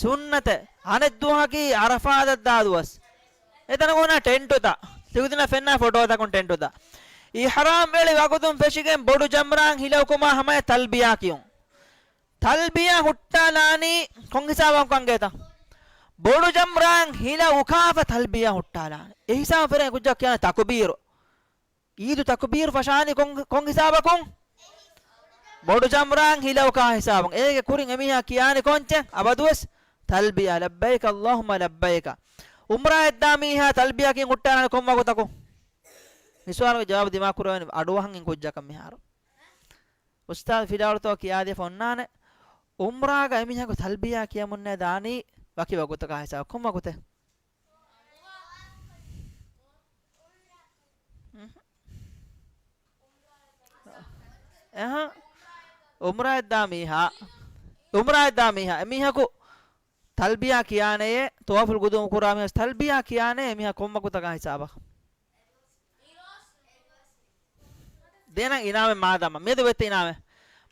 ސުންނަތެއް. އަނެއް ދުވަހަކީ ޢަރަފާތަށް ދާ ދުވަސް. އެތަނަކު ހުންނަ ޓެންޓުތައް. ތިކުދިންނަށް ފެންނަ ފޮޓޯތަކުން ޓެންޓުތައް. އިޙްރާމް އެޅި ވަގުތުން ފެށިގެން ބޮޑު ޖަމްރާއަށް ހިލަ އުކުމާ ހަމަޔަށް ތަލްބިޔާ ކިޔުން. ތަލްބިޔާ ހުއްޓާލާނީ ކޮން ހިސާބަކުން ކަންގޭތަ؟ ބޮޑު ޖަމްރާއަށް ހިލަ އުކާފަ ތަލްބިޔާ ހުއްޓާލާނީ. އެ ހިސާބަށް ފެރޭ ކުއްޖާ ކިޔާނެ ތަކުބީރު. ޢީދު ތަކުބީރު ފަށާނީ ކޮން، ކޮން ހިސާބަކުން؟ ބޮޑު ޖަމްރާއަށް ހިލަ އުކާ ހިސާބުން. އޭގެ ކުރިން އެމީހާ ކިޔާނެ ކޮންޗެއް؟ އަބަދުވެސް ތަލްބިޔާ، لبيك اللهم لبيك. އުމްރާއަށް ދާ މީހާ ތަލްބިޔާ ކިޔަން ހުއްޓާލާނެ ކޮން ވަގުތަކު؟ މި ސުވާލުގެ ޖަވާބު ދިމާކުރެވޭނެ އަޑުއަހަން އިން ކުއްޖަކަށް މިހާރު. އުސްތާޛު ފިލާވަޅުތޯ ކިޔާދީފަ އޮންނާނެ. އުމްރާގަ އެމީހަކު ތަލްބިޔާ ކިޔަމުންނޭ ދާނީ ވަކި ވަގުތަކާ ހިސާބަށް. ކޮން ވަގުތެއް؟ އެހާ. އުމްރާއަށް ދާ މީހާ، އުމްރާއަށް ދާ މީހާ، އެމީހަކު ތަލްބިޔާ ކިޔާނެޔޭ، ޠަވާފުލް ޤުދޫމު ކުރާ މީހަކު ތަލްބިޔާ ކިޔާނެ، އެމީހާ ކޮން ވަގުތަކާ ހިސާބަށް؟ ދޭނަން އިނާމެއް މާދަމަ. މިއަދު ވެއްތަ އިނާމެއް.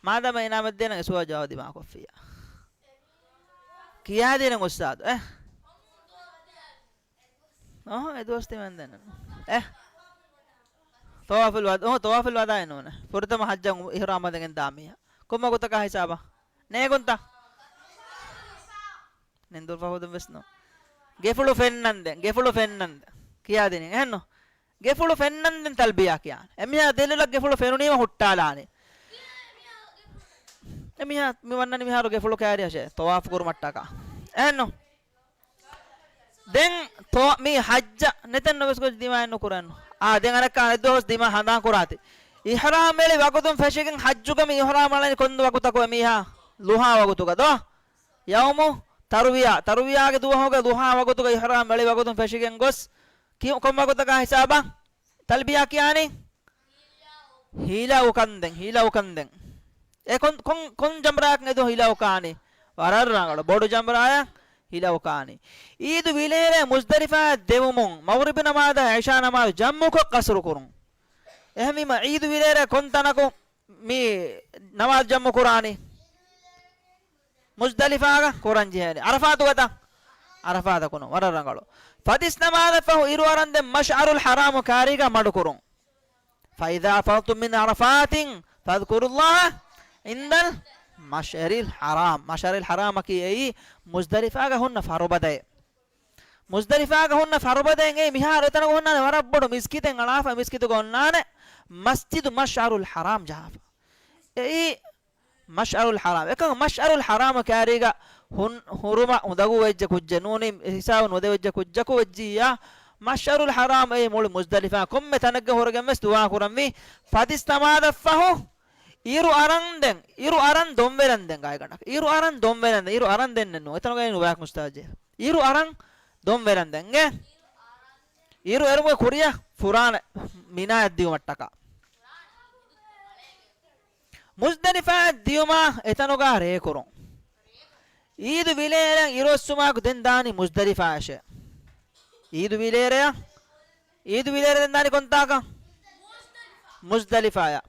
މާދަމަ އިނާމެއް ދޭނަން އެ ސުވާލު ޖަވާބު ދިމާކޮށްފިއްޔާ. ކިޔާދޭނަން އުސްތާޛު. އެ. އަހަ، އެ ދުވަސް ތިމަން ދެން. އެ. ޠަވާފުލް ވަދާ، އޮ، ޠަވާފުލް ވަދާއެއް ނޫނޭ. ފުރަތަމަ ޙައްޖަށް އިޙްރާމް ވަދެގެން ދާ މީހާ. ކޮން ވަގުތަކާ ހިސާބަށް؟ ނޭގުންތަ؟ ނިންދުރު ފަހުދުން ވެސް ނޫން. ގެފުޅު ފެންނަންދެން، ގެފުޅު ފެންނަންދެން. ކިޔާދިނީ. އެހެންނު؟ ގެފުޅު ފެންނަންދެން ތަލްބިޔާ ކިޔާނެ. އެމީހާ ދެލޮލަށް ގެފުޅު ފެނުނީމަ ހުއްޓާލާނެ. އެމީހާ މި ވަންނަނީ މިހާރު ގެފުޅު ކައިރިއަށޭ ޠަވާފު ކުރުމަށްޓަކާ. އެހެންނު؟ ދެން ތޯ-، މީ ޙައްޖަށް ނެތެއް ނުވެސް ގޮތް ދިމާއެއް ނުކުރަން. އާ، ދެން އަނެއްކާ އަނެއް ދުވަސް ދިމާ ހަނދާން ކުރާތި. އިޙްރާމް އެޅި ވަގުތުން ފެށިގެން ޙައްޖުގަ މި އިޙްރާމް އަޅަނީ ކޮން ވަގުތަކު އެމީހާ؟ ޟުޙާ ވަގުތުގަ ދޯ؟ ޔައުމު ތަރުވިޔާ، ތަރުވިޔާގެ ދުވަހުގެ ޟުޙާ ވަގުތުގަ އިޙްރާމް އެޅި ވަގުތުން ފެށިގެން ގޮސް، ކި-، ކޮން ވަގުތަކާ ހިސާބަށް؟ ތަލްބިޔާ ކިޔާނީ؟ ހިލަ އުކަންދެން، ހިލަ އުކަންދެން. އެ ކޮން، ކޮން، ކޮން ޖަމްރާއަކުން އެދު ހިލަ އުކާނީ؟ ވަރަށް ރަނގަޅު. ބޮޑު ޖަމްރާއަށް ހިލަ އުކާނީ. ޢީދު ވިލޭރޭ މުޒްދަލިފާއަށް ދެވުމުން، މަޣްރިބު ނަމާދާ ޢިޝާ ނަމާދު ޖަމްޢުކޮށް ޤަޞްރު ކުރުން. އެހެންވީމަ، ޢީދު ވިލޭރޭ ކޮން ތަނަކު މި ނަމާދު ޖަމްޢު ކުރާނީ؟ މުޒްދަލިފާގަ ކުރަން ޖެހޭނެ. ޢަރަފާތުގަތަ؟ ޢަރަފާތަކުނު. ވަރަށް ރަނގަޅު. ފަތިސް ނަމާދަށްފަހު އިރު އަރަންދެން މަޝްޢަރުލް ޙަރާމު ކާރީގަ މަޑުކުރުން. فإذا أفضتم من عرفات فاذكروا الله عند المشعر الحرام. މަޝްޢަރުލް ޙަރާމަކީ އެއީ މުޒްދަލިފާގަ ހުންނަ ފަރުބަދައެއް. މުޒްދަލިފާގަ ހުންނަ ފަރުބަދައެއް އެއީ މިހާރު އެތަނަކު ހުންނާނެ ވަރަށް ބޮޑު މިސްކިތެއް އަޅާފަ މިސްކިތުގަ އޮންނާނެ މަސްޖިދު މަޝްޢަރުލް ޙަރާމް ޖަހާފަ. އެއީ މަޝްޢަރުލް ޙަރާމް. އެކަމަ މަޝްޢަރުލް ޙަރާމް ކާރީގަ ހުން-، ހުރުމަށް އުނދަގޫ ވެއްޖެ ކުއްޖެއް ނޫނީ، ހިސާބު ނުދެވެއްޖެ ކުއްޖަކު ވެއްޖިއްޔާ، މަޝްޢަރުލް ޙަރާމް އެއީ މުޅި މުޒްދަލިފާ ކޮންމެ ތަނެއްގަ ހުރެގެން ވެސް ދުޢާ ކުރަންވީ. ފަތިސް ނަމާދަށްފަހު އިރު އަރަން ދެން، އިރު އަރަން ދޮންވެލަން ދެން ގާތްގަނޑަކަށް. އިރު އަރަން ދޮންވެލަން ދެން، އިރު އަރަން ދެން ނެއް ނޫން. އެތަނުގައި ނުބަޔަކު އުސްތާޒު ޖެހޭ. އިރު އަރަން ދޮންވެލަން ދެން އެ. އިރު އެރުމުގެ ކުރިއަށް ފުރާނަ މިނާޔަށް ދިޔުމަށްޓަކާ. މުޒްދަލިފާއަށް ދިޔުމާ އެތަނުގަ ރޭކުރުން. އީދު ވިލޭރެއަށް އިރުއޮއްސުމާއެކު ދެން ދާނީ މުޒްދަލިފާއަށޭ. އީދު ވިލޭރެއަށް، އީދު ވިލޭރެ ދެން ދާނީ ކޮންތާކަށް؟ މުޒްދަލިފާޔަށް.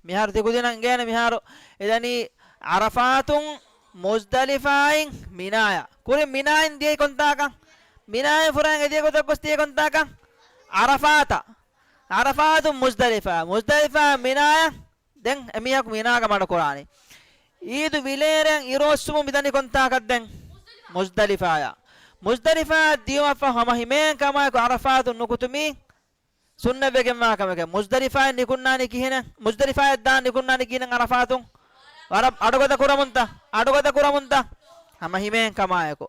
މިހާރު ތިކުދިންނަށް އެނގޭނެ މިހާރު އެދަނީ ޢަރަފާތުން، މުޒްދަލިފާއިން، މިނާޔަށް. ކުރިން މިނާއިން ދިޔައީ ކޮންތާކަށް؟ މިނާއިން ފުރާން އެދިޔަ ގޮތަށް ގޮސް ދިޔައީ ކޮންތާކަށް؟ ޢަރަފާތަށް. ޢަރަފާތުން މުޒްދަލިފާ، މުޒްދަލިފާ މިނާޔަށް. ދެން އެމީހަކު މިނާގަ މަޑުކުރާނީ. އީދު ވިލޭރެއަށް އިރުއޮއްސުމުން މިދަނީ ކޮންތާކަށް ދެން؟ މުޒްދަލިފާޔަށް. މުޒްދަލިފާއަށް ދިޔުމަށްފަހު ހަމަ ހިމޭން ކަމާއެކު ޢަރަފާތުން ނުކުތުމީ ސުންނަތްވެގެންވާ ކަމެކޭ. މުޒްދަލިފާއިން ނިކުންނާނީ ކިހިނެއް؟ މުޒްދަލިފާއަށް ދާން ނިކުންނާނީ ކިހިނެއް ޢަރަފާތުން؟ ވަރަށް އަޑުގަދަ ކުރަމުންތަ؟ އަޑުގަދަ ކުރަމުންތަ؟ ހަމަ ހިމޭން ކަމާއެކު.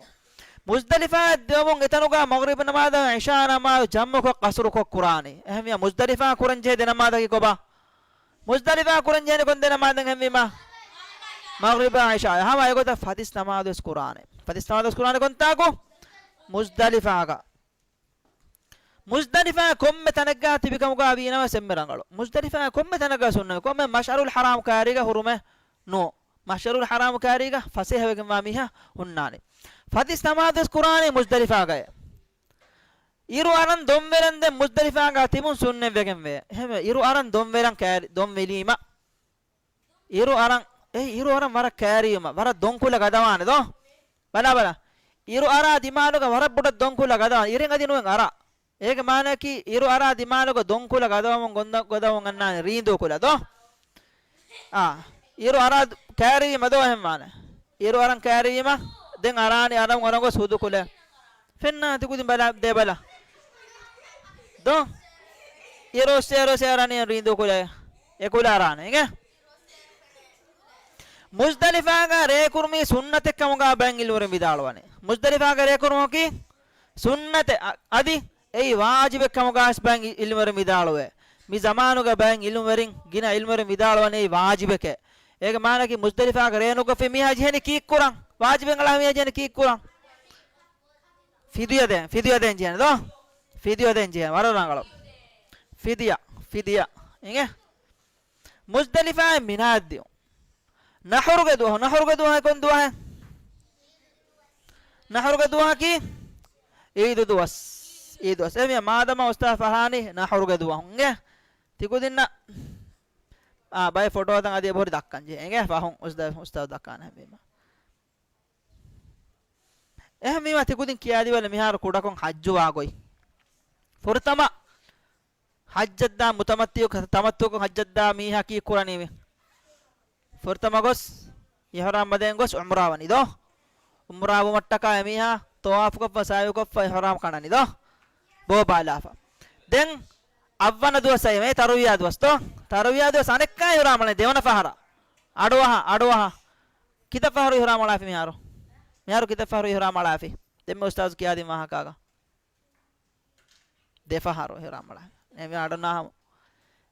މުޒްދަލިފާއަށް ދިޔުމުން އެތަނުގަ މަޣްރިބް ނަމާދާ ޢިޝާ ނަމާދު ޖަމްޢުކޮށް ޤަޞްރުކޮށް ކުރާނީ. އެހެންވީމަ މުޒްދަލިފާ ކުރަންޖެހޭ ދެ ނަމާދަކީ ކޮބާ؟ މުޒްދަލިފާ ކުރަންޖެހޭނީ ކޮން ދެ ނަމާދެއް އެހެންވީމަ؟ މަޣްރިބާ ޢިޝާ. ހަމަ އެގޮތަށް ފަތިސް ނަމާދުވެސް ކުރާނެ. ފަތިސް ނަމާދުވެސް ކުރާނެ ކޮންތާކު؟ މުޒްދަލިފާގަ. މުޒްދަލިފާ ކޮންމެ ތަނެއްގަ ތިބިކަމުގަ ވީނަމަ ސެންމެ ރަނގަޅު. މުޒްދަލިފާ ކޮންމެ ތަނެއްގަ ސުންނަތް. ކޮންމެ މަޝްޢަރުލް ޙަރާމް ކާރީގަ ހުރުމެއް ނޫ. މަޝްޢަރުލް ޙަރާމް ކާރީގަ ފަސޭހަވެގެންވާ މީހާ ހުންނާނެ. ފަތިސް ނަމާދުވެސް ކުރާނީ މުޒްދަލިފާގައޭ. އިރު އަރަން ދޮންވެލަން ދެން މުޒްދަލިފާގަ ތިބުން ސުންނަތްވެގެންވޭ. އެހެންވެ، އިރު އަރަން ދޮންވެލަން ކައިރި، ދޮންވެލީމަ. އިރު އަރަން، އެ އިރު އަރަން ވަރަށް ކައިރީމަ، ވަރަށް ދޮންކުލަ ގަދަވާނެ ދޯ؟ ބަލާ ބަލާ. އިރު އަރާ ދިމާލުގަ ވަރަށް ބޮޑަށް ދޮންކުލަ ގަދަވާނެ. އިރެއް އަދި ނުވެން އަރާ. އޭގެ މާނައަކީ އިރު އަރާ ދިމާލުގަ ދޮންކުލަ ގަދަވަމުން ގޮންދަ-، ގަދަވަމުން އަންނާނެ ރީނދޫ ކުލަ ދޯ؟ އާ، އިރު އަރާ ކައިރިވީމަ ދޯ އެހެން ވާނެ. އިރު އަރަން ކައިރިވީމަ، ދެން އަރާނީ އަރަން އަރަން ގޮސް ހުދު ކުލަ. ފެންނާ ތިކުދިން ބަލާ، ދޭ ބަލާ. ދޯ؟ އިރު އޮއްސޭ އިރު އޮއްސޭ އަރާނީ ރީނދޫ ކުލަ. އެ ކުލަ އަރާނެ، އިނގޭ؟ މުޒްދަލިފާގަ ރޭކުރުމީ ސުންނަތެއް ކަމުގަ ބައެއް ޢިލްމުވެރިން ވިދާޅުވަނީ. މުޒްދަލިފާގަ ރޭކުރުމަކީ ސުންނަތެއް އަ-، އަދި އެއީ ވާޖިބެއް ކަމުގަ ވެސް ބައެއް ޢިލްމުވެރިން ވިދާޅުވޭ. މި ޒަމާނުގަ ބައެއް ޢިލްމުވެރިން، ގިނަ ޢިލްމުވެރިން ވިދާޅުވަނީ އެއީ ވާޖިބެކޭ. އޭގެ މާނައަކީ މުޒްދަލިފާގަ ރޭ ނުކޮށްފި މީހާ ޖެހެނީ ކީއްކުރަން؟ ވާޖިބެއް އަޅާ މީހާ ޖެހެނީ ކީއްކުރަން؟ ފިދުޔަ ދޭން، ފިދުޔަ ދޭން ޖެހޭނެ ދޯ؟ ފިދުޔަ ދޭން ޖެހޭނެ. ވަރަށް ރަނގަޅު. ފިދުޔަ، ފިދުޔަ. އިނގޭ؟ މުޒްދަލިފާއިން މިނާއަށް ދިޔުން. ނަޙުރުގެ ދުވަހު، ނަޙުރުގެ ދުވަހު ކޮން ދުވަހެއް؟ ނަޙުރުގެ ދުވަހަކީ ޢީދު ދުވަސް. ޢީދު ދުވަސް. އެހެންވީމަ މާދަމާ އުސްތާޛު ފަހާނީ ނަޙުރުގެ ދުވަހު. އިނގޭ؟ ތިކުދިންނަށް، އާ، ބައެއް ފޮޓޯތައް އަދި އެބަހުރި ދައްކަން ޖެހޭ. އިނގޭ؟ ފަހުން އުސްތާ-، އުސްތާޛު ދައްކާނެ އެހެންވީމަ. އެހެންވީމަ ތިކުދިން ކިޔާދީބަލަ މިހާރު ކުޑަކޮށް ޙައްޖުވާ ގޮތް. ފުރަތަމަ ޙައްޖަށްދާ މުތަމައްތިޢު ތަމައްތުޢުކޮށް ޙައްޖަށްދާ މީހާ ކީއްކުރަނީވެ؟ ފުރަތަމަ ގޮސް އިޙްރާމް ބަދައިން ގޮސް ޢުމްރާ ވަނީ ދޯ؟ ޢުމްރާ ވުމަށްޓަކާ އެމީހާ ޠަވާފުކޮށްފަ ސަޢްޔުކޮށްފަ އިޙްރާމް ކަނޑަނީ ދޯ؟ ބޯ ބާލާފަ. ދެން އަށްވަނަ ދުވަސް އައީމޭ ތަރުވިޔާ ދުވަސް ދޯ؟ ތަރުވިޔާ ދުވަސް އަނެއްކާ އިޙްރާމް އަޅަނީ ދެވަނަ ފަހަރަށް. އަޑުއަހާ، އަޑުއަހާ. ކިތައް ފަހަރު އިޙްރާމް އަޅާފި މިހާރު؟ މިހާރު ކިތައް ފަހަރު އިޙްރާމް އަޅާފި؟ ދެންމެ އުސްތާޛު ކިޔާދިން ވާހަކާގަ. ދެ ފަހަރު އިޙްރާމް އަޅާ. އެމީހާ އަޑުނާހަމު.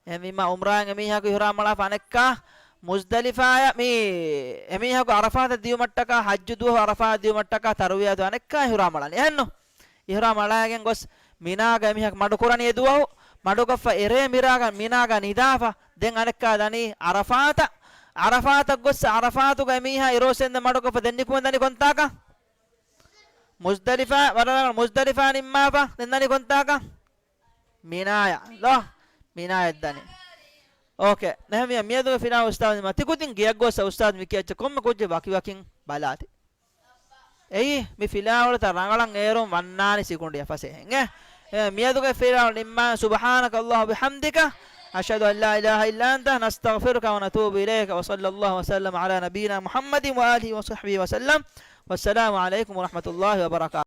އެމީމާ ޢުމްރާއިން އެމީހަކު އިޙްރާމް އަޅާފަ އަނެއްކާ މުޒްދަލިފާޔަށް މި އެމީހަކު ޢަރަފާތަށް ދިޔުމަށްޓަކާ ޙައްޖު ދުވަހު ޢަރަފާތަށް ދިޔުމަށްޓަކާ ތަރުވިޔާ ދުވަހު އަނެއްކާ އިޙްރާމް އަޅާނީ. އެހެންނު؟ އިޙްރާމް އަޅާގެން ގޮސް މިނާގަ އެމީހަކު މަޑުކުރަނީ އެ ދުވަހު މަޑުކޮށްފަ އެރޭ މިރާގަ މިނާގަ ނިދާފަ ދެން އަނެއްކާ ދަނީ ޢަރަފާތަށް. ޢަރަފާތަށް ގޮސް ޢަރަފާތުގަ އެމީހާ އިރުއޮއްސެންދެން މަޑުކޮށްފަ ދެން ނިކުމެ ދަނީ ކޮންތާކަށް؟ މުޒްދަލިފާ، ވަރަށް ރަނގަޅު. މުޒްދަލިފާ ނިންމާފަ، ދެން ދަނީ ކޮންތާކަށް؟ މިނާޔަށް. ލޯ؟ މިނާޔަށް ދަނީ. އޯކޭ. ނަހަމިޔަ މިއަދުގެ ފިލާ އުސްތާޛު މަ. ތިކުދިން ގެޔަށް ގޮސް އުސްތާޛު މި ކިޔައްޗަ ކޮންމެ ކުއްޖެއް ވަކިވަކިން ބަލާތި. އެއީ، މި ފިލާވަޅުތައް ރަނގަޅަށް އޭރުން ވަންނާނެ ސިކުނޑިއަށް ފަސޭހައިން. އެ، މިއަދުގެ ފިލާވަޅު ނިންމާ. سبحانك اللهم وبحمدك، أشهد أن لا إله إلا أنت، نستغفرك ونتوب إليك، وصلى الله وسلم على نبينا محمد وآله وصحبه وسلم. والسلام عليكم ورحمة الله وبركاته.